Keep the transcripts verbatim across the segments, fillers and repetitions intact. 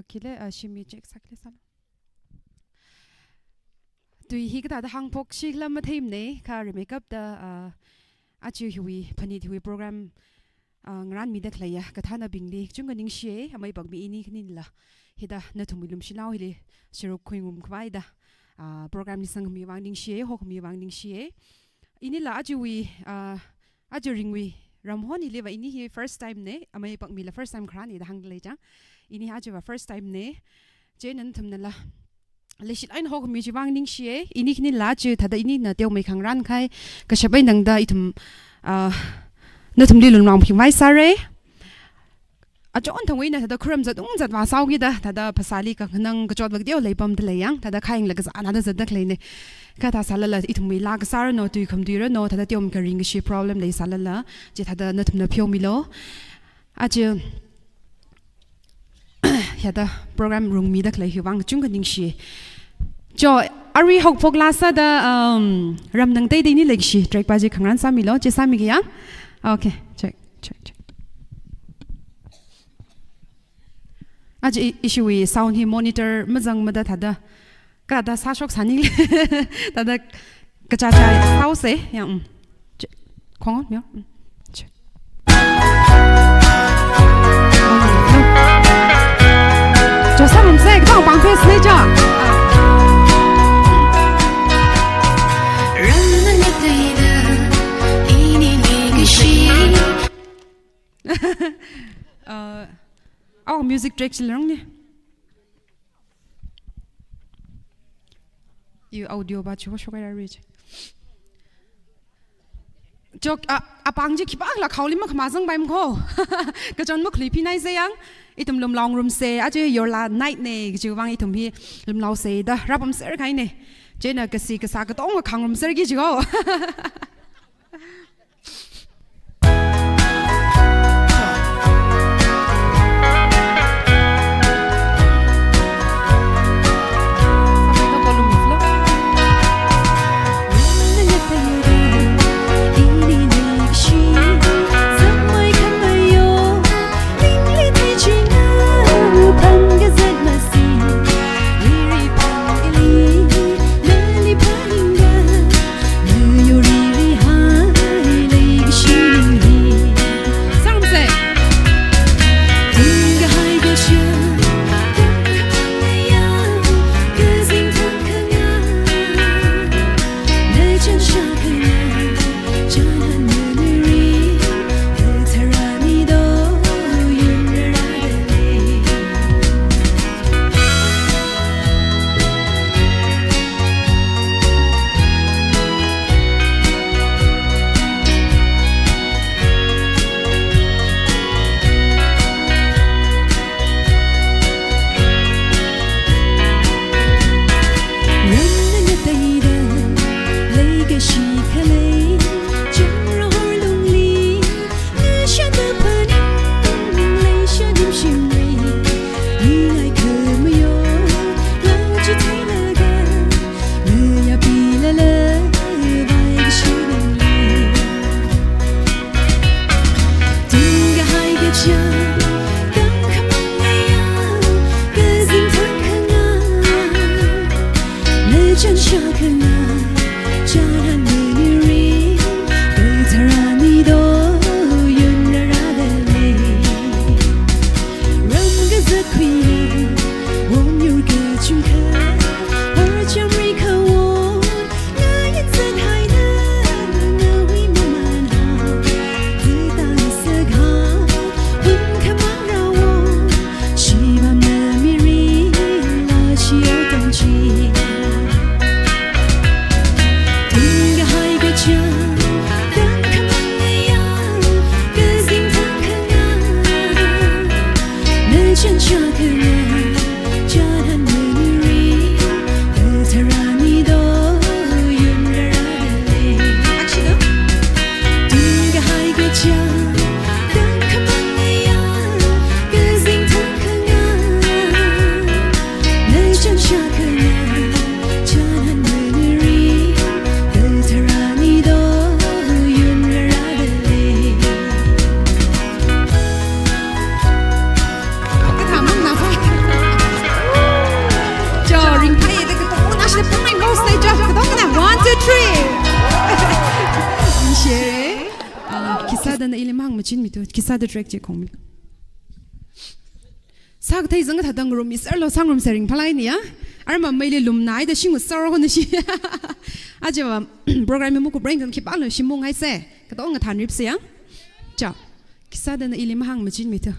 Kile, ah, shimi check sākile sālu. Tui hi kathāda hāngphokshi khala matheimane, kha rimeikapta, ah, aja hiwui, phanit hiwui program, ah, ngarānmida khaleiya kathānabingli kachungkha ningshiye, amei pāngmi ini khanila hithāda nathumwui lumshinao hili sharuk khuingarumkhavai da, ah, program li sangkhami vang ningshiye, hokhami vang ningshiye. Inila ajawui, ah, aja ringwui ramhon hiliva ini hi first time ne, amei pāngmila first time kharāne da hāngda lei chang. Ini ajava first time ne. Chieina nathumnala leishilāk eina hokhami chi vang ningshiye. Ini khanila aja thāda inina teomeikha ngarānkahai kashap eina tangda ithum, ah, nathumli lunglāngkhavai sāre. Achon thangwui eina thāda khuram zat ung zat vāsāhaokida, thāda phasāli kakhanang kachot vak teo leipamda lei yang, thāda khayangla kazānada zatda khaleine. Kathā sālala ithumwui laa kasā rano, tui khamatui rano, thāda teomeikha ringkashi problem leisālala, chi thāda nathumna pheomilu. Aja, hithāda program rungmida khalei hi vang kachungkha ningshi. Cho, arui haophok laa sāda, um, Ramnang Teitei ni leikashi, track pa chi khangarān sāmilu, chi sāmiki yang. Okay, check, check, check. Aja i-, ishiwui sound hi monitor mazangmada thāda. Kathāda sāshok sāningle. Thāda kachāchā sāhaose, yang, mm. Che-, khong, myo, mm. Che. Cho sāngarumse, kathāda pāng face ne cha. Uh, oh, music track chi lāngni. Iwui audio pa chi hoshok haira rich. Chok, a, apāng chi khipākhala khaoli makhamazangpaimana ko. Kachon makhalui phinai se yang. Ithum lumlaongarumse, aja yorla night ne, kaji vang ithum hi lumlaose da, rāpamser kahaine. Chieina kasi kasā katonga khangarumserki chi ko. Machinmi tu, khisāda track chi khongmi. Sākathei zangkathā tang ngarummi sārlo, sāngarumsa ringphālāk eina ya. Arma meili lumnai da shingu sāro hona shi. Aja va program hi makup reng khipālo shim mungngaisa. Katonga thānripsa ya. Cha. Khisāda na ili mahāng machinmi tu.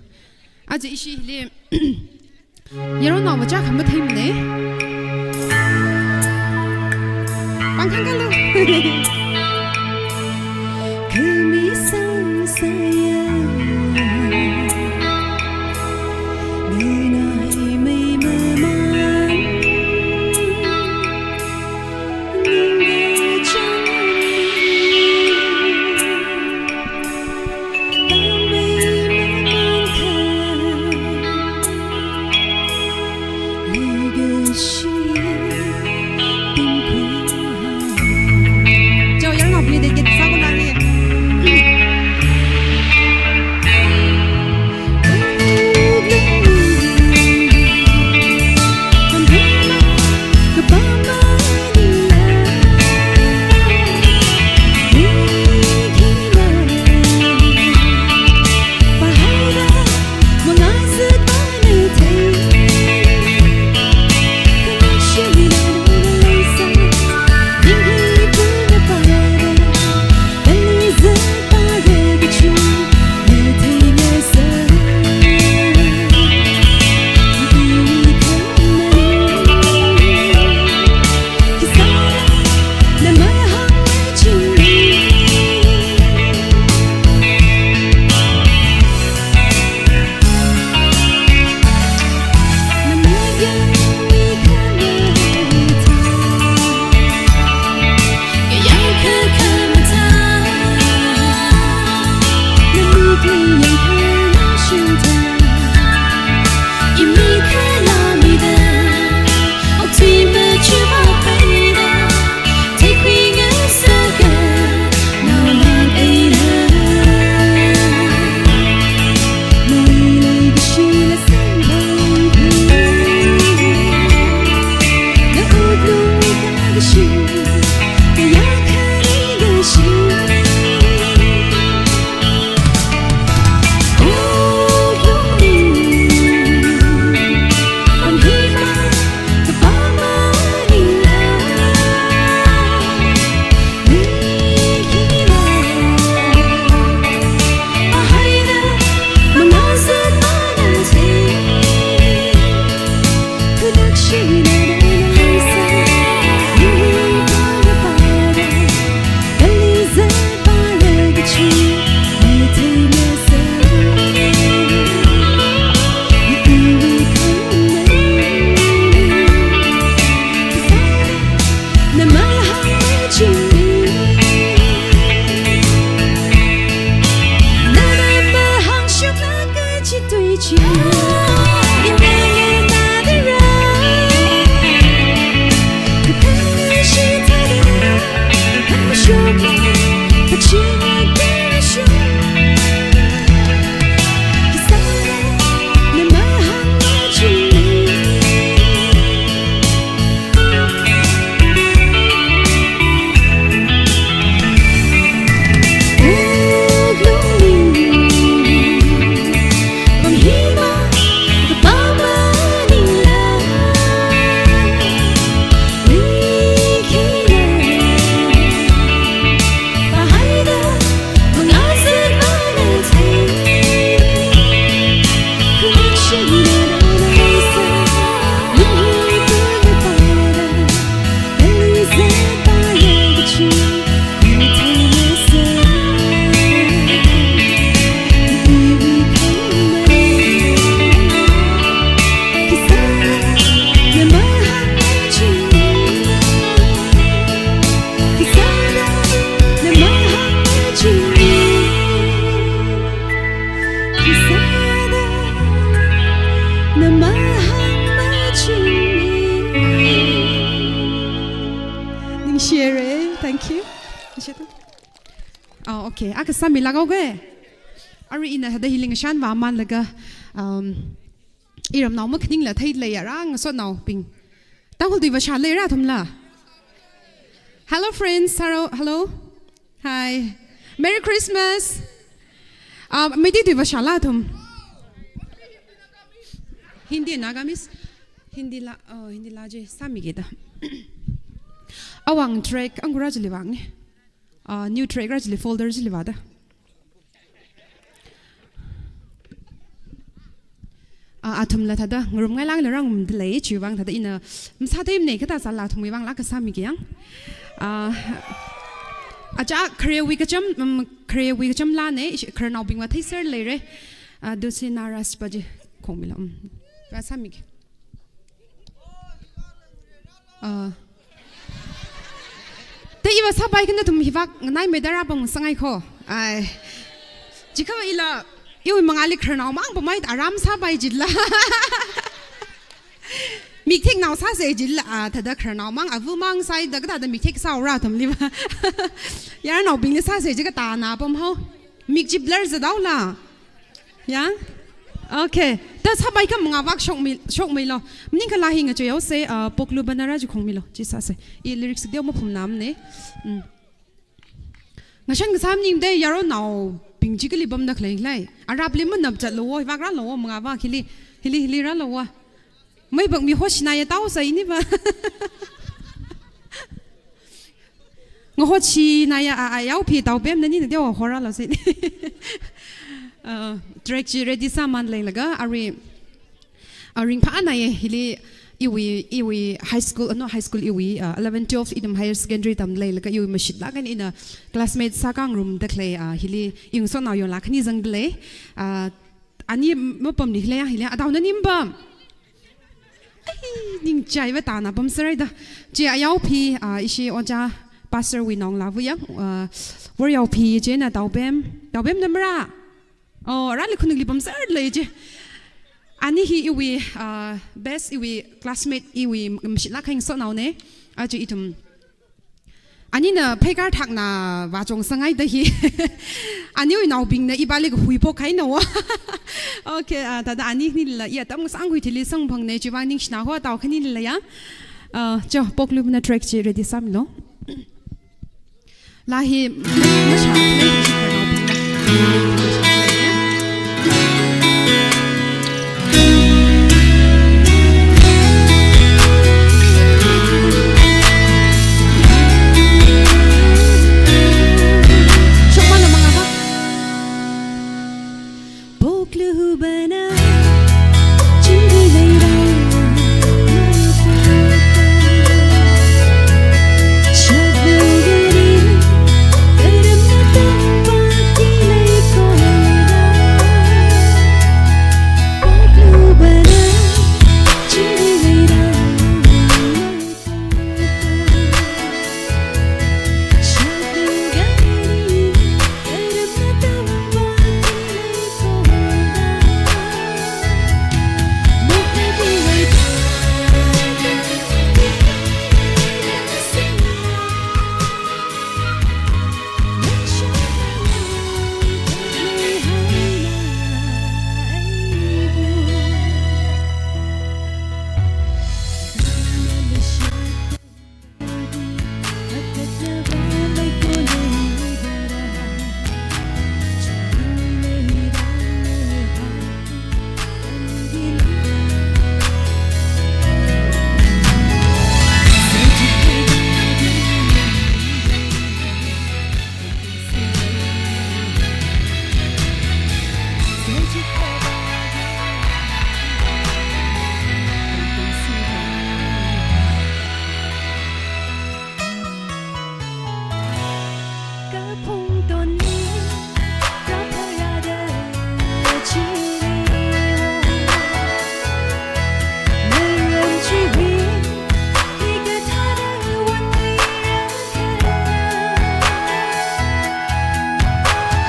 Aja ishi hili yaronao machā khamathei mane. Pāng khangkalo. Khami sangsaya. Nina hi mei mamang. Ninga chang. Ningshire, thank you. Ningshire. Oh, okay. Akha sāmilāk haoke. Arui ina hithāda hili ngashan vāmanlaga, um, iramnao makhaningla theilei ara ngasotnaobing. Tangkhul tui vāshālei ara athumla. Hello friends, hello, hello. Hi. Merry Christmas. Ah, Meitei tui vāshāla athum. Hindi, Nagamese. Hindi la, oh, Hindi la je, sāmikida. Awang track, angura chili vānge. Ah, new track ra chili folder chili vāda. Ah, athumla thāda, ngarumngailāngla rāngarumda lei, chiwui vang thāda ina, masātheimana kathā sālala athumwui vangla kasā mikiyang. Ah, aja kharewui kacham, um, kharewui kacham lane, ishi khararnaobingva theiser leire. Ah, Dulce Naras pa je, khongmilo, um. Vāsāmiki. Ah. Te iva sāpai kha nathum hivak nganaimeida rāpamngasakngai kho. Ai. Chiakha ila, iwui mangāli khararnao mang pamai aram sāpai jila. Mik theknao sāsa jila, ah, thāda khararnao mang, ava mang sāida kathāda mik thek sāura athumliva. Yarnaobingli sāsa ji kathāna pamhao. Mik chiplar zadaola. Ya? Okay. Ta sāpai kha mangāvak shokmi, shokmilo. Maningkhala hi ngacheosa, ah, Poklu Banara ji khongmilo. Chi sāsa. I lyrics deo maphumnamane. Mm. Ngashan kasā maningda yarnaobing chi kali pamda khalei khalei. Arapli manap chatlo, hivak rālo, mangāvak hili, hili, hili rālo. Maibak mi hoshina ya tao sa ini ba. Ngahochina ya a, a, yaophi Taobem nani na deo horalo si. Uh, track chi ready sāman leilaga, arui, ah, ringphāna ye, hili iwui, iwui high school, uh, no high school iwui, uh, eleven, twelve ithum higher secondary tam leilaga iwui mashitlāk eina ina classmate sākhangarumda khalei, uh, hili iwui ngasotnao yonla khani zangda lei. Uh, ani mapamli khalei ya, hili, adao nani mapam. Ai, ningchaiva tāna pamsāraida. Chi ayaophi, ah, ishi oja pastor wui naongalāva ya, ah, Woryaophi chieina Taobem. Taobem namra? Oh, rāli khanukli pamsāra lei chi. Ani hi iwui, ah, best iwui classmate iwui mashitlāk kahai ngasotnaone. Aja ithum anina pheikar thakna vāchong sāngaida hi. Aniwui naobingna ipāli kahui phok kahaina wa. Okay, ah, thāda ani nila i atam ngasāngkhui thili samphangna chiwui vang ningshina ho tao khanila ya. Ah, cho, Poklu Bana track chi ready sāmilo. La hi, masha,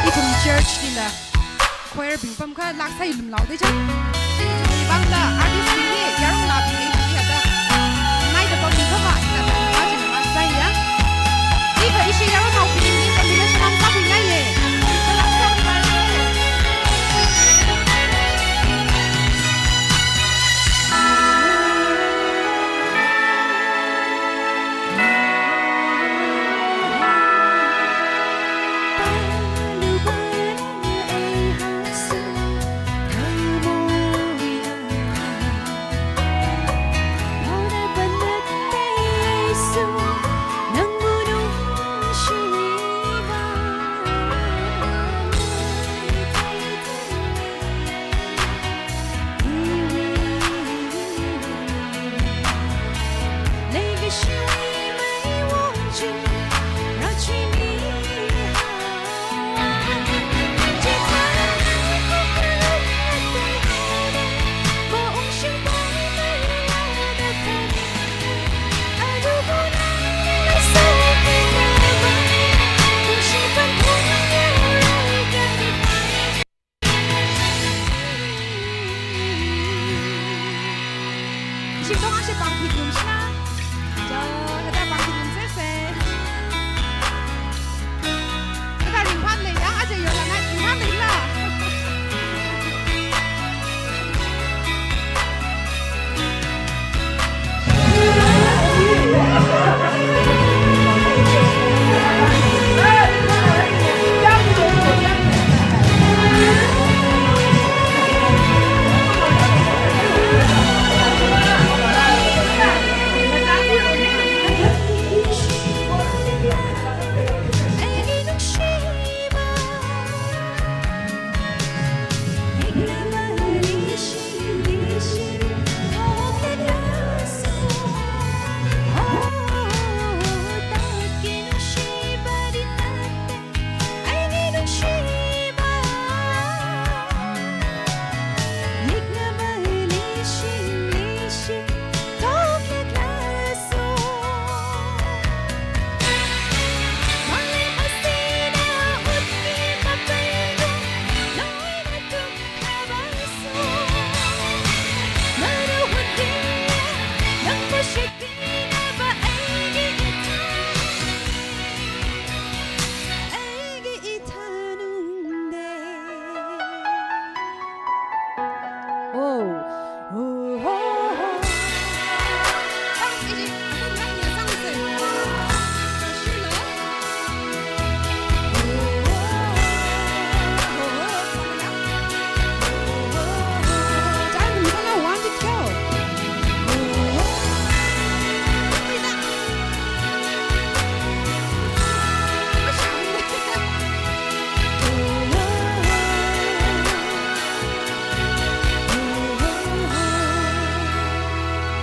Ithum church lila choir bing pamkha lāksai lumlao de cha. Ithum vangla artist bing hi yarong la bing hi hada. Mai da pam bing kama ina da ma jin ma sai ya. Ika ishi yaronao bing hi combination am sa bing ngai ye. Lāksai lumlao de. Shingtong ashi pāng phit nung shina. Cho, kada pāng phit nung sese. Kada ringphān leila, aja yola ngai ringphān leila.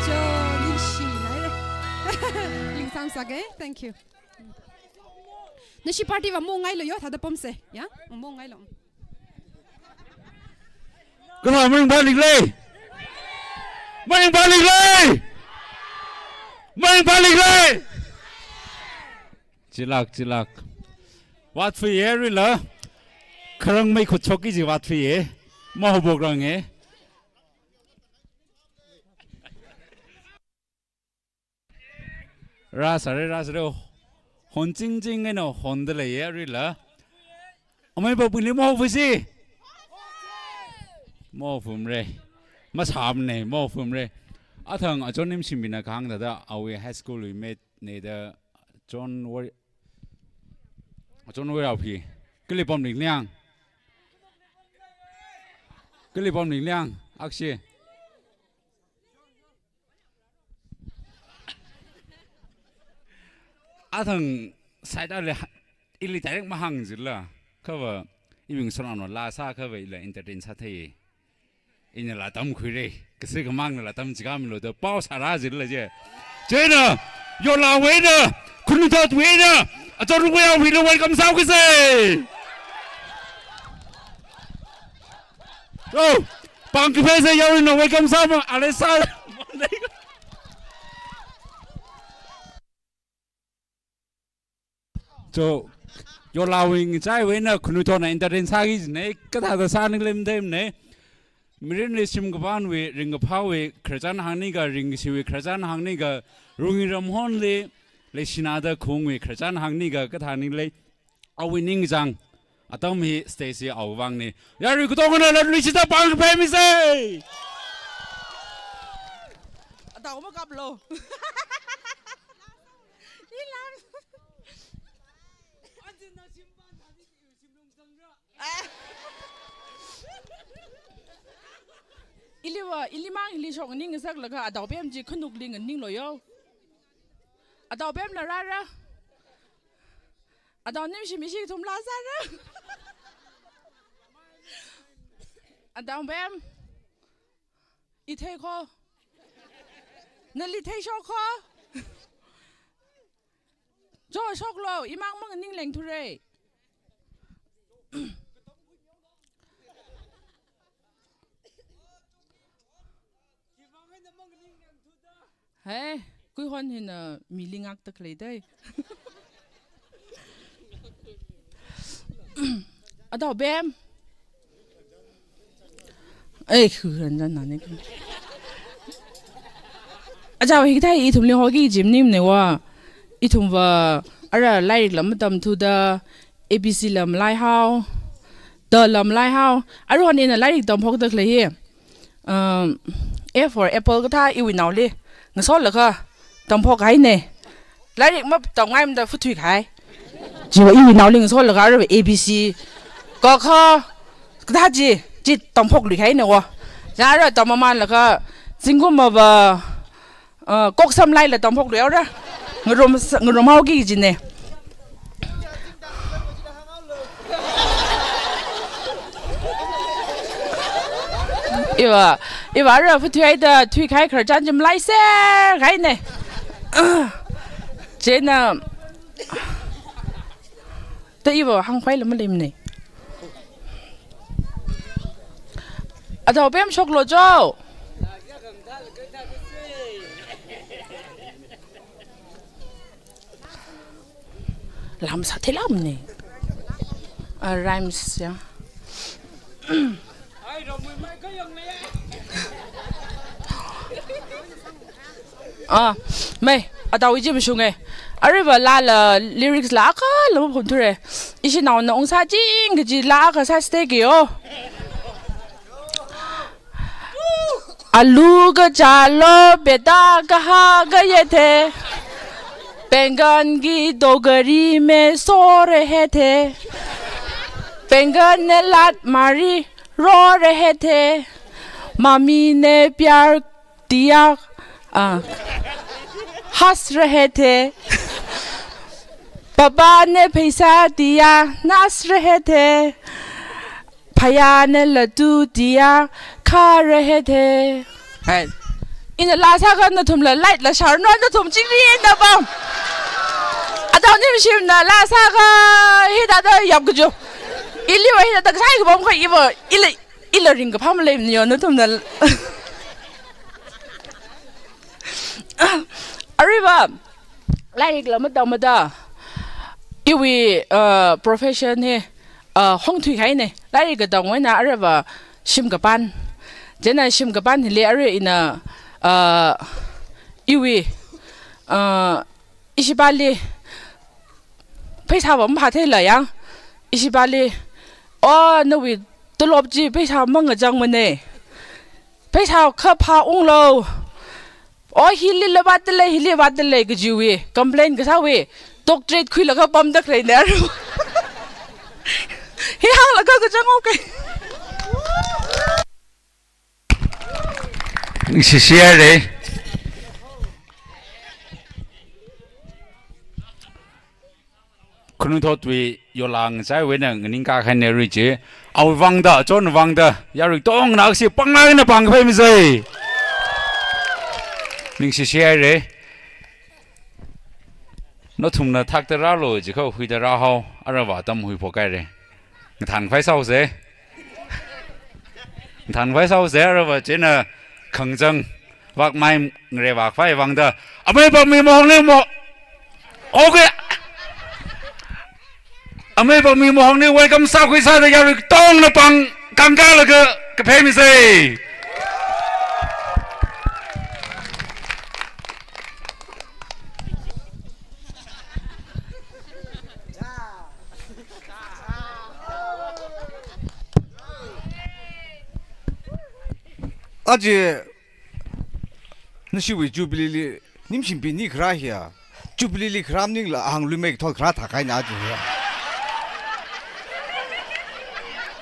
Cho, ningshi nai re. Ningsang sake, thank you. Nashi party va mongai lo yo, thada pom se, ya? Mongai lo. Kala maring balik lei. Maring balik lei. Maring balik lei. Chilak, chilak. Wat fui e rila. Kharang mai khut choki ji wat fui e. Mahobok rang e. Rāsāre, rāsāre. Hon chingching eina honda leiya rila. Amei ba pungli mo fusi. Mo fumre. Masam ne, mo fumre. Athang achon Nimshimbina kahāng thada awui high school wui mate ne da John Wei, achon Wei au phi. Kali pam ning liang. Kali pam ning liang. Akshi. Athang side ali ha-, ili direct mahāng jila. Kava, iwing soran no lasa kava ila entertain sāthei. Ina la tamkhuire. Kasi kamang la tam chika milo da pao sāra jila je. Chieina, yola wena, khunuthot wena, achon Wei au phila welcome sāu kise. Oh, pāng kaphei se yaoruina welcome sāma, ale sā. Cho, yola wing chai wena khunuthotna entertain sāki jine, kathāda sāning lemdem ne. Mirinli shim kapan wui, ring kaphā wui, khararchan hāngni ka, ring kashiwui khararchan hāngni ka, rungi ramhonli, leishinada khungwui khararchan hāngni ka, kathāning lei. Awui ningchāng, atam hi Stacy Awuivang ni. Yarui katongana latluishida pāng kaphei mise. Adao makaplo. Ilam. Iliva, ilimang ili shok ning saklaga Adaobem chi khanukli nganinglo yo. Adaobem la rāra. Adao Nimshim ishi thum la sāra. Adaobem. Ithei kho. Nali thei shok kho. Cho shoklo, imang mang ning leng thure. He, kuihon hina mi lingak tak lei dai. Adaobem. Ei, khuran jan nani. Achāva hikathā ithumli hoki jim nimne wa. Ithumva ara lairikla matamthuda, A B Cla malaihao, Dala malaihao. Aruihon ina lairik tamphokda khalei hi, um, A for apple kathā iwui naoli ngasolaga tamphok haine. Lairik matamngaimada phuthui kahai. Chiva iwui naoli ngasolaga ara A B C, ka kha, kathā chi, chi tamphok lui haine wa. China ara tammamanlaga, zingkumva, uh, kok samlaila tamphok lui haora. Ngarum, ngarum haoki jine. Iva, iva ara phuthui haida thuikahai khararchan chi malaiser kahaine. China, ta iva hāngkhavai la maleimane. Adao pemshoklo jo. Lam sātheilamne. Ah, rhymes ya. Ah, mei, adao iji mashunge. Aruiva laala, lyrics la akhala maphumthure. Ishinaona ungsāching kaji la akha sāsite kiyo. Alu kachālo beta, kaha kayet hai. Baingan ki tokari mein so rahe the. Baingan ne laat mari, ro rahe the. Mummy ne pyar diya, ah, has rahe the. Papa ne paisa diya, nas rahe the. Bhaiya ne laddu diya, kha rahe the. Hai. Ina la sākha nathumla light la sharno, nathum chingri na bam. Adao nimshimna la sākha hithāda yap kajo. Iliva hithāda kasai kabam kha iva, ila, ila ringkaphā maleimane yo nathumna. Aruiva, lairikla matammada, iwui, uh, profession hi, uh, hongthui kahaine. Lairik katamwui eina aruiva shim kapan. China shim kapan hili arui ina, uh, iwui, uh, ishipāli pheisāva maphātheila yang. Ishipāli, "Oh, nawui tolop chi pheisā mangachangmane. Pheisā kha phāunglo. Oh, hili la vātdalei, hili vātdalei," kajiwui complain kasāwui doctorate khuilaga pamda khaleine aru. Hi hānglaga kachang okay. Ningshishihaire. Khanuithotwui yolang saiwui eina nganingkā kahaine arui chi. Awui vangda, chon vangda, yarui katongna aksi panglāk eina pāng kaphai misei. Ningshishihaire. Nathumna thakta rālo jiakha huida rāhao, aruiva atam huiphok haire. Ngathānkhavai sāhaose. Ngathānkhavai sāhaose, aruiva china khangachang, vākmai ngare vākhavai vangda. Amei pāngmi mahongli mo. Okay. Amei pāngmi mahongli welcome sākhui sāda yarui katongna pāng kangkālaga kaphai misei. Aja, nashiwui Jubilee li nimshim pini kharā hiya. Jubilee li kharā maningla ahāng lui mei kathot kharā thākahaina aja hiya.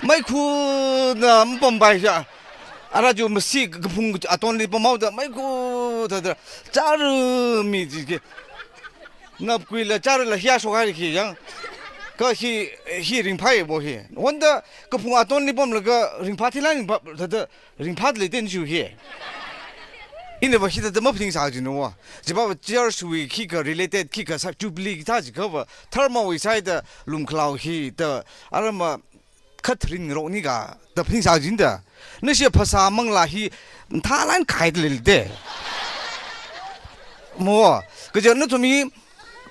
Meikhana mapampaisā. Ara ju masi kaphung atonli pamhaoda meikhu thāda chara mi jiki. Napkuila charala hiya shokhaira khi yang. Kha hi, hi ringphāya bo hi. Wonda kaphung atonli pamlaga ringphā thila ringphā thāda ringphā leida nishu hi. Inava hithāda maphaningsā jinu wa. Chiva church wui khikha related khikha sā Jubilee kathā jiakhava dharma wui sāda lumkhalao hi da arama khatharin rokni kha da phaningsā jinda. Nashi phasā manglā hi thalan khaida leilei. Mo, kaja nathum hi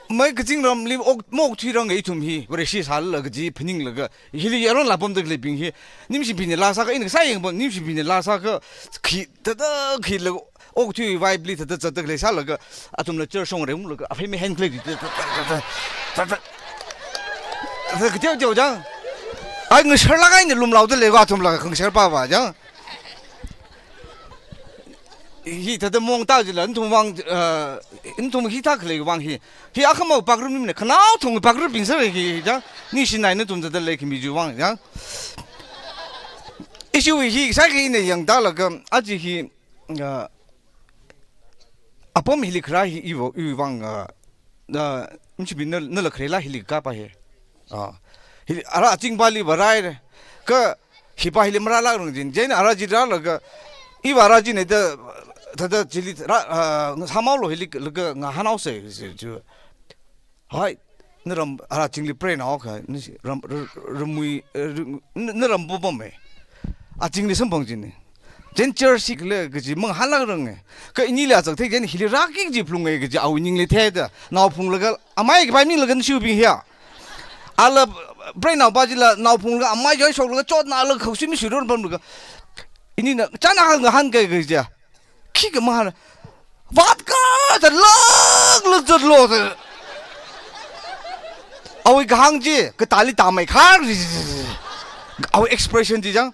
mai kazingramli ok, maokthuiranga ithum hi, Vareshi sālala kaji phaninglaga, hili yaron la pamda khaleibing hi, nimshim pini la sākha, ina kasā yangpam, nimshim pini la sākha, khi, thāda khi la, okathui vibe li thāda zatda khalei sālaga, athumla char shong renglaga, aphei mi hen khalei, thāda, thāda, thāda, thāda, thāda, kateoteo chang. Ai, ngasharlāk eina lumlaoda leiva athumla, khangasharpava chang. Hi thāda mong ta jila, nathum vang, uh, nathum hithā khalei vang hi. Hi akhamao pakrum nimne, khanaothong pakrupbing sāra hi, chang. Nishinai nathum thāda leikhami chiwui vang, chang. Issue hi, sāki ina yangda laga, aja hi, uh, apam hili kharā hi ivo, iwui vang, uh, uh, mchibi na, nala kharela hili kapa hi. Ah, hili ara achingpali vārai re. Ka hipa hili marālākrang jin. Chieina ara chi rālaga, iva ara china da, thāda chili rā, ah, sāmaolo hili laga ngahānhaosa, si chu. Hai, naram ara chingli pray nao kha, ni ram, r-, ramui, eh, r-, n-, naram bubam e. Achingli samphang jin ni. Jen church sikle kaji mangahānlākrang e. Ka inili azak thei jen hili rāki kaji phalunge kaji awui ningli theida. Naophunglaga, amai kapai minglaga nashubing hiya. Ala pray naopa chila naophunglaga, amai joi shoklaga, chotnalaga, khausi mi shurun pamlaga. Inina, chana ngahānkai kaji. Khikha mahān. Vodka da lāklāk zatlo da. Awui kahāng chi, katāli tāmei khar. Awui expression chi chang.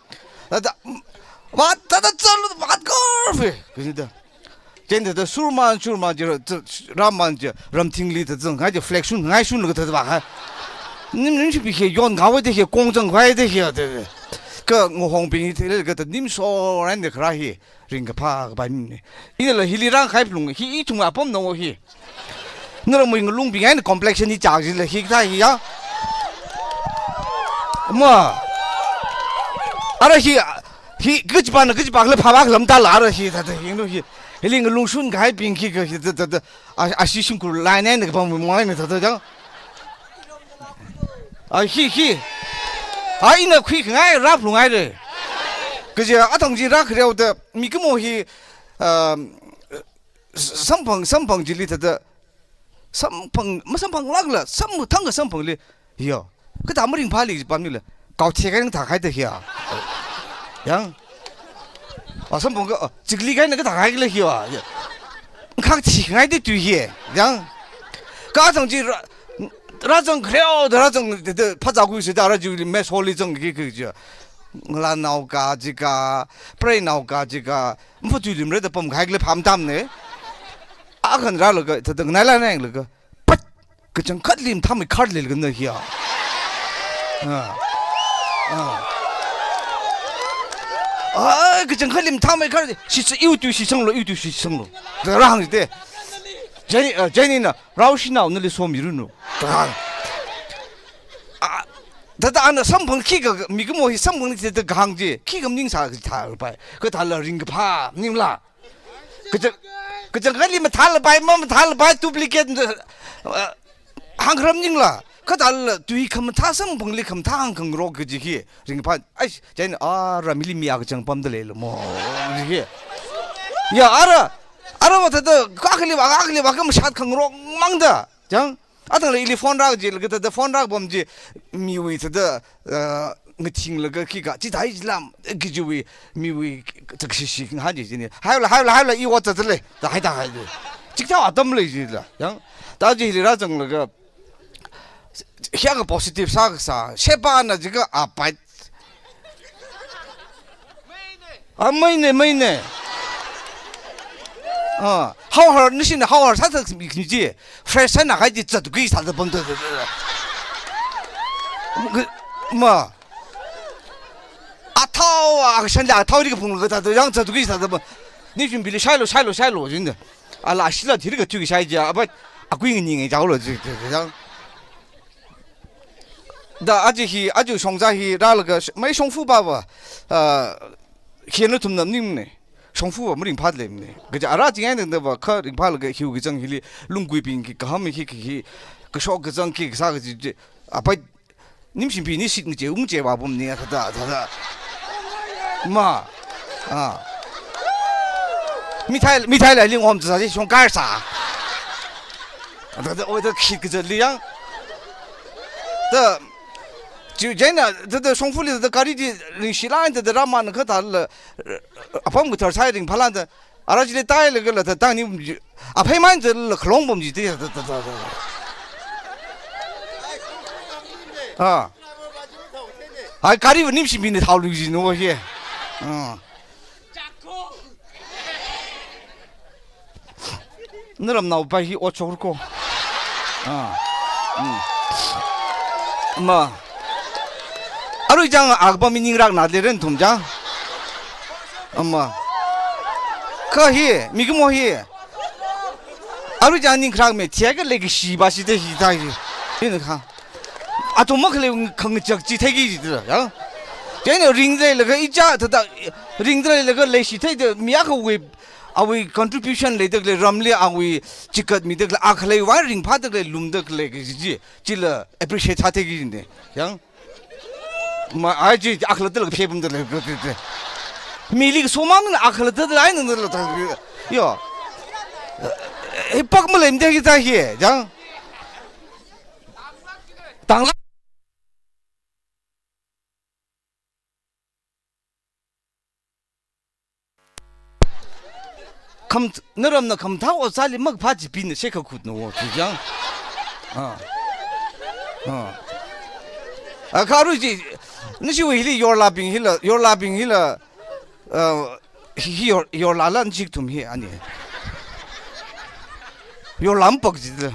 Thāda, vat, thāda zatlo, vodka fe. Kaji da. Chieina thāda surman, surman chi, ra-, ra-, raman chi, ramthingli thāda zang, ngai chi flag shun, ngai shunlaga thāda vāhai. Nim, nim chibi hi yon ngawai da hi, kong zangkhavai da hi, thāda. Ka ngahongbing hi thāda, ka thāda nim soran da kharā hi. Ringkaphā kapai mine. Inala hili rākahai phalung, hi ithum apam nao hi. Naramwui ngalungbing eina complexion hi chak jila hi kathā hi ya. Ma. Ara hi, hi kachipana kachipakhala phāpakhala matāla ara hi thāda hi no hi. Hili ngalung shunkahaibing hi ka hi thāda, thāda. A, ashi shimkhur line eina kapam mai eina thāda chang. A, hi, hi. A, ina khuikhangai, rāphalungai re. Kaja, athang chi rākhareo da, mikumo hi, um, s-, samphang, samphang chili thāda, samphang, masamphanglākla, samthang kasamphangli, yo. Kathā maringphāli pamnila, kao thekhaina kathākahai da hiya. Yang. A, samphang ka, a, chiklikhaina kathākahai kala hiya. Ya. Khak thikhangai da tui hi, chang. Ka zang chi ra, rāzang khareo da rāzang da, da, phazā kuisi da rā chili mess hall li zangki kaji. Ngalānao kaji ka, pray nao kaji ka, maphathuiluimara da pamkahai kala phāmatamne. Akhan rālaga, thāda nganaila nanglaga. Pat! Kachangkhatli mathāmei khar leilagana hiya. Ah. Ah. Ai, kachangkhatli mathāmei khar, shitsa iwui tui shitsanglo, iwui tui shitsanglo. Da rāhāng jite. Jenny, ah, Jenny na, rao shinao nali somiranu. Da hāng. Ah, thāda ana samphang khikha, mikumo hi samphang ni thāda kahāng chi, khikha maningsā kathā pai. Kathāla ringkaphā, maningla. Kachang, kachangkhatli mathālapai, mamathālapai, duplicate, uh, hāngkharam maningla. Kathāla tui khamathā samphangli khamathā hāngkhangarok kaji hi. Ringphā, ai, chieina, ara mili mi akachang pamda leilamo. Kaji hi. Ya, ara, ara va thāda, kakhali va, kakhali va, kamashat khangarok mangda. Chang, athangla ili phone rākajilaga thāda phone rākapam chi, miwui thāda, uh, ngathinglaga khikha, chithāi chilam, kajiwui, miwui, takshishi ngahān chi chini. Haila, haila, haila, i ot zatda lei, da haida hai. Chikathā atam lei chila, yang, da chi hili rāzanglaga, hiya ka positive sākasā, sheba na jiakha apai. A, maine, maine. A, haohar, nishina haohar sāthat mi, mi chi. Fresh sānakahai chi zatki sāda pamda. Ma. Athao, a, shanli athao ri kaphunglaga thāda, yang zatki sāda pam. Nishimbili shailo, shailo, shailo, jinda. Ala shila thiri kathuk shai chi, apat, akui nganingei jaolo, ji, ji, ji, yang. Da aja hi, aja shongza hi rālaga sh-, mai shongfa pava, ah, hi nathumna maningne. Shongfa va maringphāda leimane. Kaja ara ching eina da va kha ringphālaga hiwui kachang hili lungguibing ki kaham hi ki hi, kashok kachang ki kasā kaji chi. Apai nimshimpi ni shit ngache, ungche va pamni thāda, thāda. Ma. Ah. Mithai, mithai la ling om tsa chi shongkar sā. Thāda, oi, thāda khit kazatli yang. Da, chi, chieina, thāda, shongfali, thāda, gari chi, ringshilān, thāda, rāman, kathāla, apam kathar sāi ringphālān, thāda, Ara chili tai le kala ta tang ni ji. Aphei man je la khlong bom ji te ta ta ta ta. Ah. Ai kari ni shi mi ni thao lu ji no he. Ah. Naramnao pa hi ochor ko. Ah. Mm. Ma. Arui jang akba mi ning rak na le ren thum jang. Ama. Ka hi, mi kumo hi. Arui jang ning krak me, thiya ka le ki shi ba shi te hi ta hi. Ina kha. Ato mak le khang chak chi thai ki ji de ya. Jang ring de le ka i cha ta ta ring de le ka le shi thai de mi ya ka we awui contribution leidakle, ramli awui chikat midakle, akhalei wai ringpha dakle, lumdakle, kaji chi, chila appreciate sāthei kajine. Yang? Ma, ai chi, akhala dala phepam dala, mili somang na akhala dala, ai na dala, yo. Hi pak malem de kita hi, yang? Tangla. Kham, naramna khamathā ot sāli makphā chi pina shekha khut no, chi jang. Ah. Ah. Ah, kharui chi, nashi wui hili yorlabing hila, yorlabing hila, ah, hi, hi yor, yorlala nchik thum hi ani. Yorla mpak chi la.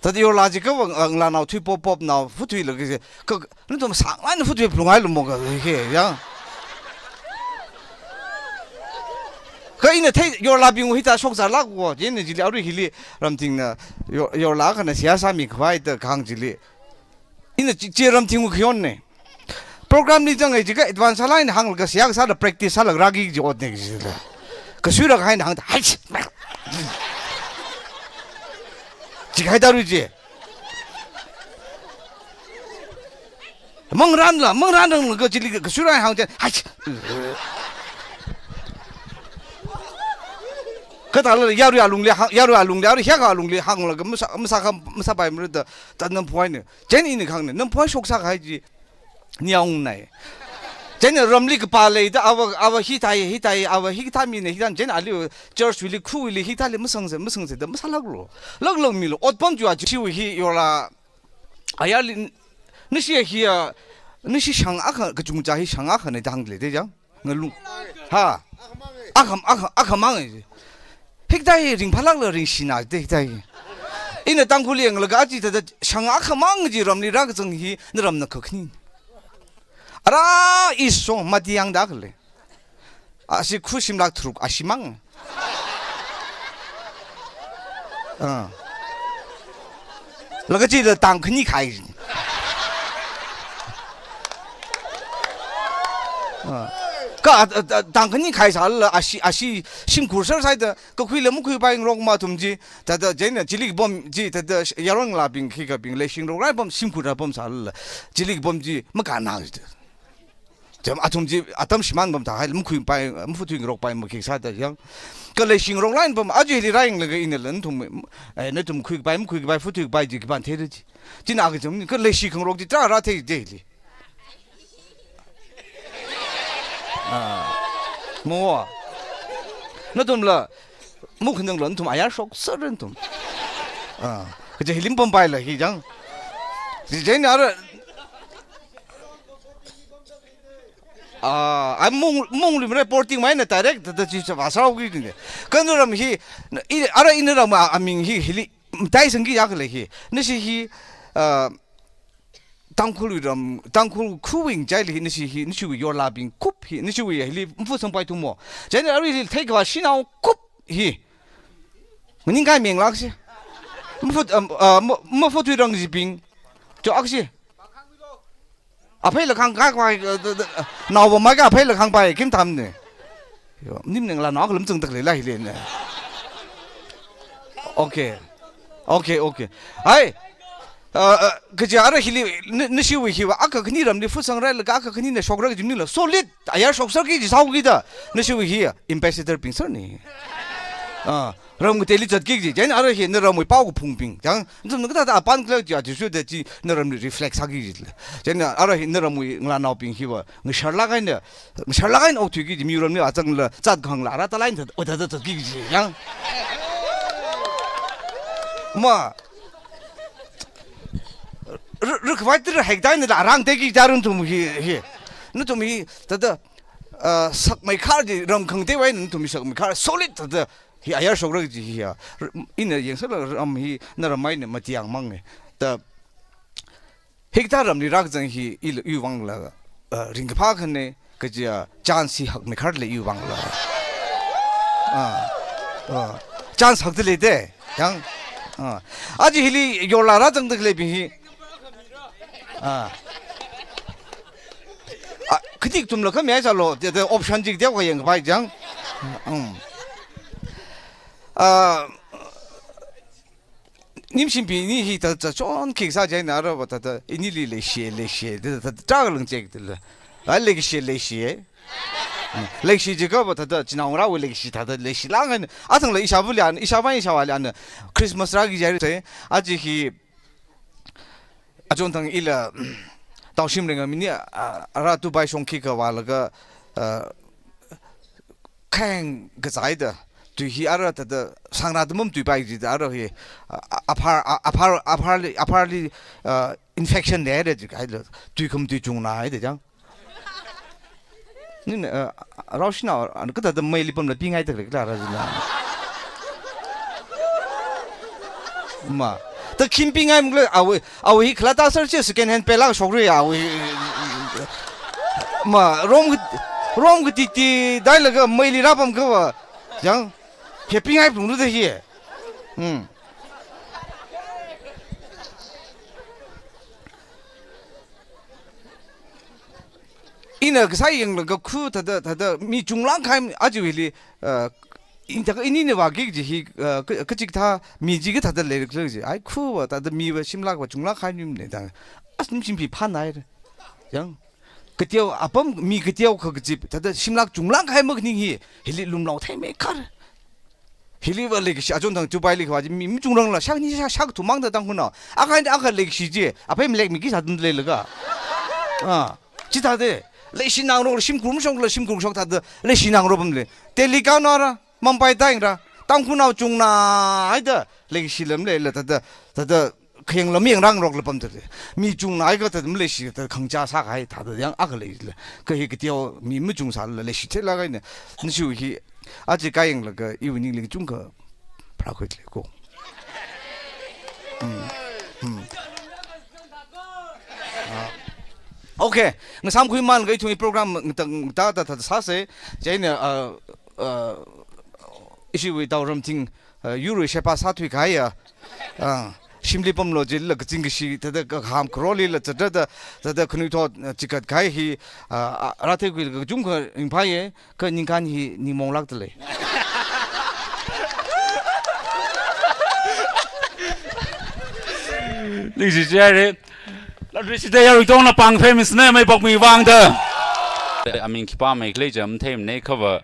Tadi yorla chi ka wang, ah, la nao thui pop pop nao, fu thui la ki, ka, nathum sānglai na fu thui plungai lumo ka, he, ya. Ka ina thei, yorlabing hita shok zalak wo, jin ni jili arui hili, ramting na, yor, yorla ka na siyasa mi khwai ta kang jili. Ina chi, chi ramting u khion ne. Program li jang ai jika advance sālai na hang ka siya sāda practice sāla ragi ji ot ne ji la. Ka sui rak hai na hang ta, hai. Chi khai da ru ji. Mang ran la, mang ran rang ka chili ka sui rak hang chen, hai. Ka ta la yaru alung le hang, yaru alung le, yaru hya ka alung le hang la ka masa, masa ka, masa bai mru da, ta nam phuai ne. Chen ini khang ne, nam phuai shok sā khai ji. Nyong nai. Chen ramli ka pa lei da, awa, awa hi thai, hi thai, awa hi thai mi ne, hi thai, chen ali church wili, khu wili, hi thai li, masang se, masang se, da, masa lak lo. Lak lak mi lo, ot pam ju a, chi wi hi, yorla, ayar li, nashi hi a, nashi shang akha, kachung cha hi shang akha ne dang le de jang. Ngalung. Ha. Akham, akham, akhamang. Hiktai ring phalak la ring shina de hiktai. Ina Tangkhul yang laga chi ta shang akhamang ji ramli rak zang hi na ram na khakni. Ara iso mati yang da kale. Asi khusim lak thruk asimang. Ah. Laga chi la tang khani khai. Ah. Ka, ah, ah, tang khani khai sāla, ashi, ashi, shim kursar sai da, ka khui la mu khui bai ngrok ma thum ji, ta da, jai na, chili bom ji, ta da, yarong la bing, khi ka bing, le shing rok rai bom, shim kur ra bom sāla, chili bom ji, ma ka na ji. Jam athum chi atam shimān bam ta hai, mukhui pai, mufuthui ngarok pai, makhi sāda yang. Ka leishi ngarok line bam, aja hili raing laga ina lan thum, eh, nathum khui pai, mukhui pai, futhui pai, ji kipan thei chi. China ka jam, ka leishi khangarok chi, tra ra thei de li. Ah. Mo. Nathum la, mukhanang lan thum, ayar shok sar ran thum. Ah. Kaja hilim pam pai la, hi jang. Ji jai na ra, Ah, ai mung, mung lim reporting mai na direct ta chi sa va sau ki ne. Kan ram hi, i, ara ina ram a, aming hi, hili, tai sang ki yak le hi. Nashi hi, ah, Tangkhul ram, Tangkhul khuwing jai le hi, nashi hi, nashi wi yorla bing kup hi, nashi wi hili, mfu sang pai tu mo. Jai na ari hi, thei ka shi nao kup hi. Maning kai meng lak si. Mfu, ah, ah, mfu tui rang ji bing. Jo ak si. Aphei la khang kai kwai, eh, eh, eh, nao ba mai ka aphei la khang pai, kim tham ne. Yo, nim neng la nao ka lam zang tak le la hi le ne. Okay. Okay, okay. Hai. Eh, eh, kaja ara hili, ni, ni shi wi hi wa, aka khani ram li fu sang rai la ka aka khani ne shok rai ka jim ni la. Solid. Ayar shok sar ki ji sau ki da. Ni shi wi hi, ambassador ping sar ni. Ah, ram kateili zatki kaji. Chieina ara hi naramwui pao kaphungbing. Chang, nathum kathāda apan khala chi, athishurda chi naramli reflect sāki kajila. Chieina ara hi naramwui ngalānaobing hiva ngasharlāk eina, ngasharlāk eina okthuiki kaji, miramli azangla zat kahāngla ara talaina thāda, o thāda zatki kaji. Chang. Ma. Ru-, rukhavai tara hektaina la arang teki jarun nathum hi, hi. Nathum hi, thāda, ah, sakmeikhar chi ram khangateiwui eina nathum hi sakmeikhar solid thāda hi ayar shokra kaji hi ya. R-, ina yangsāla ram hi naram eina matiang mangne. Da hektar ramli rākazang hi ila iwui vangla, ah, ringkaphā khane, kaja chance hi hakmeikharla iwui vangla. Ah, ah. Chance hakda leide, chang. Ah. Aja hili yorla rāzangda khaleibing hi. Ah. Ah, kathik tumla khamei sālu, the, the option chi teokha yangpai chang. Mm. Ah, Nimshinpi ini hi thāda chonkhik sā chieina arava thāda inili leishi, leishi, thāda, thāda, thāda, thāda, thāda, thāda, thāda, leishi, leishi. Leishi jiakhava thāda, chinaongarāwui leishi thāda, leishilāk eina. Athangla ishāvali ana, ishāvā ishāvāli ana Christmas rāki jai sai, aja hi, achon thang ila, Taoshim Ringam ini, a, ara Dubai shongki kavālaga, a, kheng kazāida, tui hi ara thāda, sangra da mamatuipai jida ara hi, a, a, aphar, a, aphar, apharli, apharli, a, infection leida jikahaila, tui kham tui chungnahaida chang. Nina, a, a, raoshina, a, kathāda meili pamla pingaida khalei khala rāzina. Ma. Da khim pingai mukle, awui, awui hi khalata sar chi second hand pelak shokri awui. Ma, rom, rom katiti dailaga meili rāpamkhava. Chang, hi pingai punglu da hi. Hmm. Ina kasā yanglaga khu thāda, thāda mi chunglāk kahai aja hili, uh, inta ka inina vāki kaji hi, uh, ka, kachikathā mi chi kathāda leilāk kaji. Ai khuva thāda miva shimlākva chunglāk kahai nimne da. As nimshinpi phānai. Chang. Kateo apam mi kateokha kazip, thāda shimlāk chunglāk kahai makhaning hi, hili lumlao theimeikhar. Hiliva leikashi achon thang Dubai li khavā chi mi, mi chungrangla shak ni shak, shak thumang da Tangkhulnao. Akha ni akha leikashi chi, aphei malekmiki sādun leilaga. Ah, chithāda, leishi ngangrokla shimkhur mashokla shimkhur shok thāda, leishi ngangrok pamle. Delhi kaonara, Mumbai tāngra, Tangkhulnao chungnahaida, leikashi lam leila thāda, thāda, khayang lam yangrāngarokla pamda lei. Mi chungnahai kathāda maleishi thāda khangachā sākahai thāda yang akha leila. Kha hi kateo mi machungsāla leishi theilāk eina. Nashi hi aja kayanglaga iwui ningli kachungkha pharākhuida lei ko. Hmm. Hmm. Ah. Okay, ngasāmkhuimanlaga ithumwui program ngata, ngata, ta, ta, sāsa. Chieina, ah, ah, ishiwui Taoramthing, ah, yurwui sheba sāthuikahaiya. Ah, shimli pamlo jilala kazing kashi, thāda kaham kharolila zatrada, thāda khanuithot, ah, chikat kahai hi, ah, ah, rātheikhuilaga kachungkha ringphāya, kha ningkan hi ningmonglākda lei. Ningshi jihaira. Latri shida yarui tongna pāng famous na mai pokmi vangda. Aming khipāmei khalei jam theimane khava.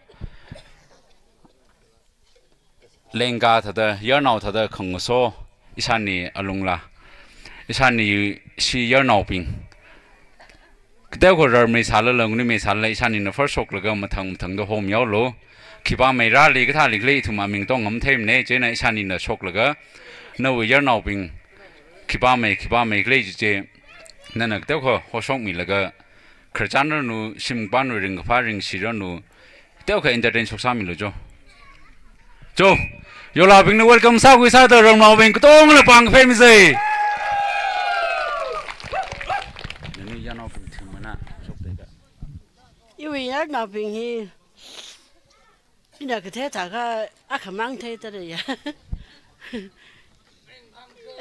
Lengka thāda, yarnao thāda khangaso, ishāni alungla. Ishāni shi yarnaobing. Kateokha rarmei sālala, ngunimei sālala, ishānina first shoklaga mathang mathangda hom yaolu. Khipāmei rāli kathāli khalei ithum aming tong ngam theimane, chieina ishānina shoklaga. Nawui yarnaobing, khipāmei, khipāmei khalei chi chi. Nana kateokha hoshokmilaga. Khararchan ranu, shimkhur panu ringkaphā ringshi ranu. Teokha entertain shoksāmilu jo. Jo. Yorlabingna welcome sākhui sāda ramnaobing katongla pāng famous ai. Nani yarnaobing thimana shokdeka. Iwui yarnaobing hi. Ina kathei thākha akhamang theida leiya.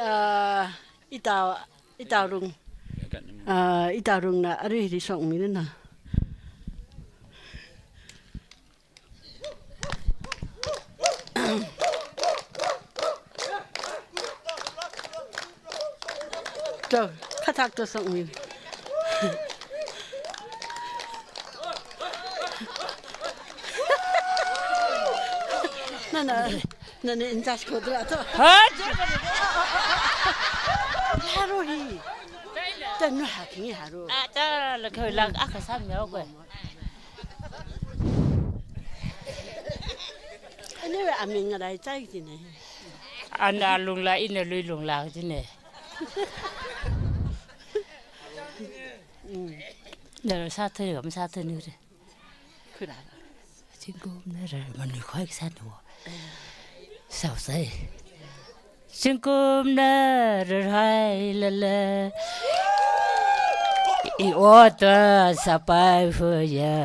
Ah, itao, itaorung. Ah, itaorungna arui hili shokmina. To, khatak to shokmi. Nana, nana in charge ko dra to. Ha? Haro hi. Tanu haking haro. Ah, ta la ko la aka sam yao ko. Anyway, aming ngarai chai jine. Ana lungla ina lui lungla jine. Mm. Dara sa thei kam sa thei ni re. Khura. Zingkumna rarmana khuisak sāna. Sausai. Zingkumna rarhailala, i ot sāpai fuya.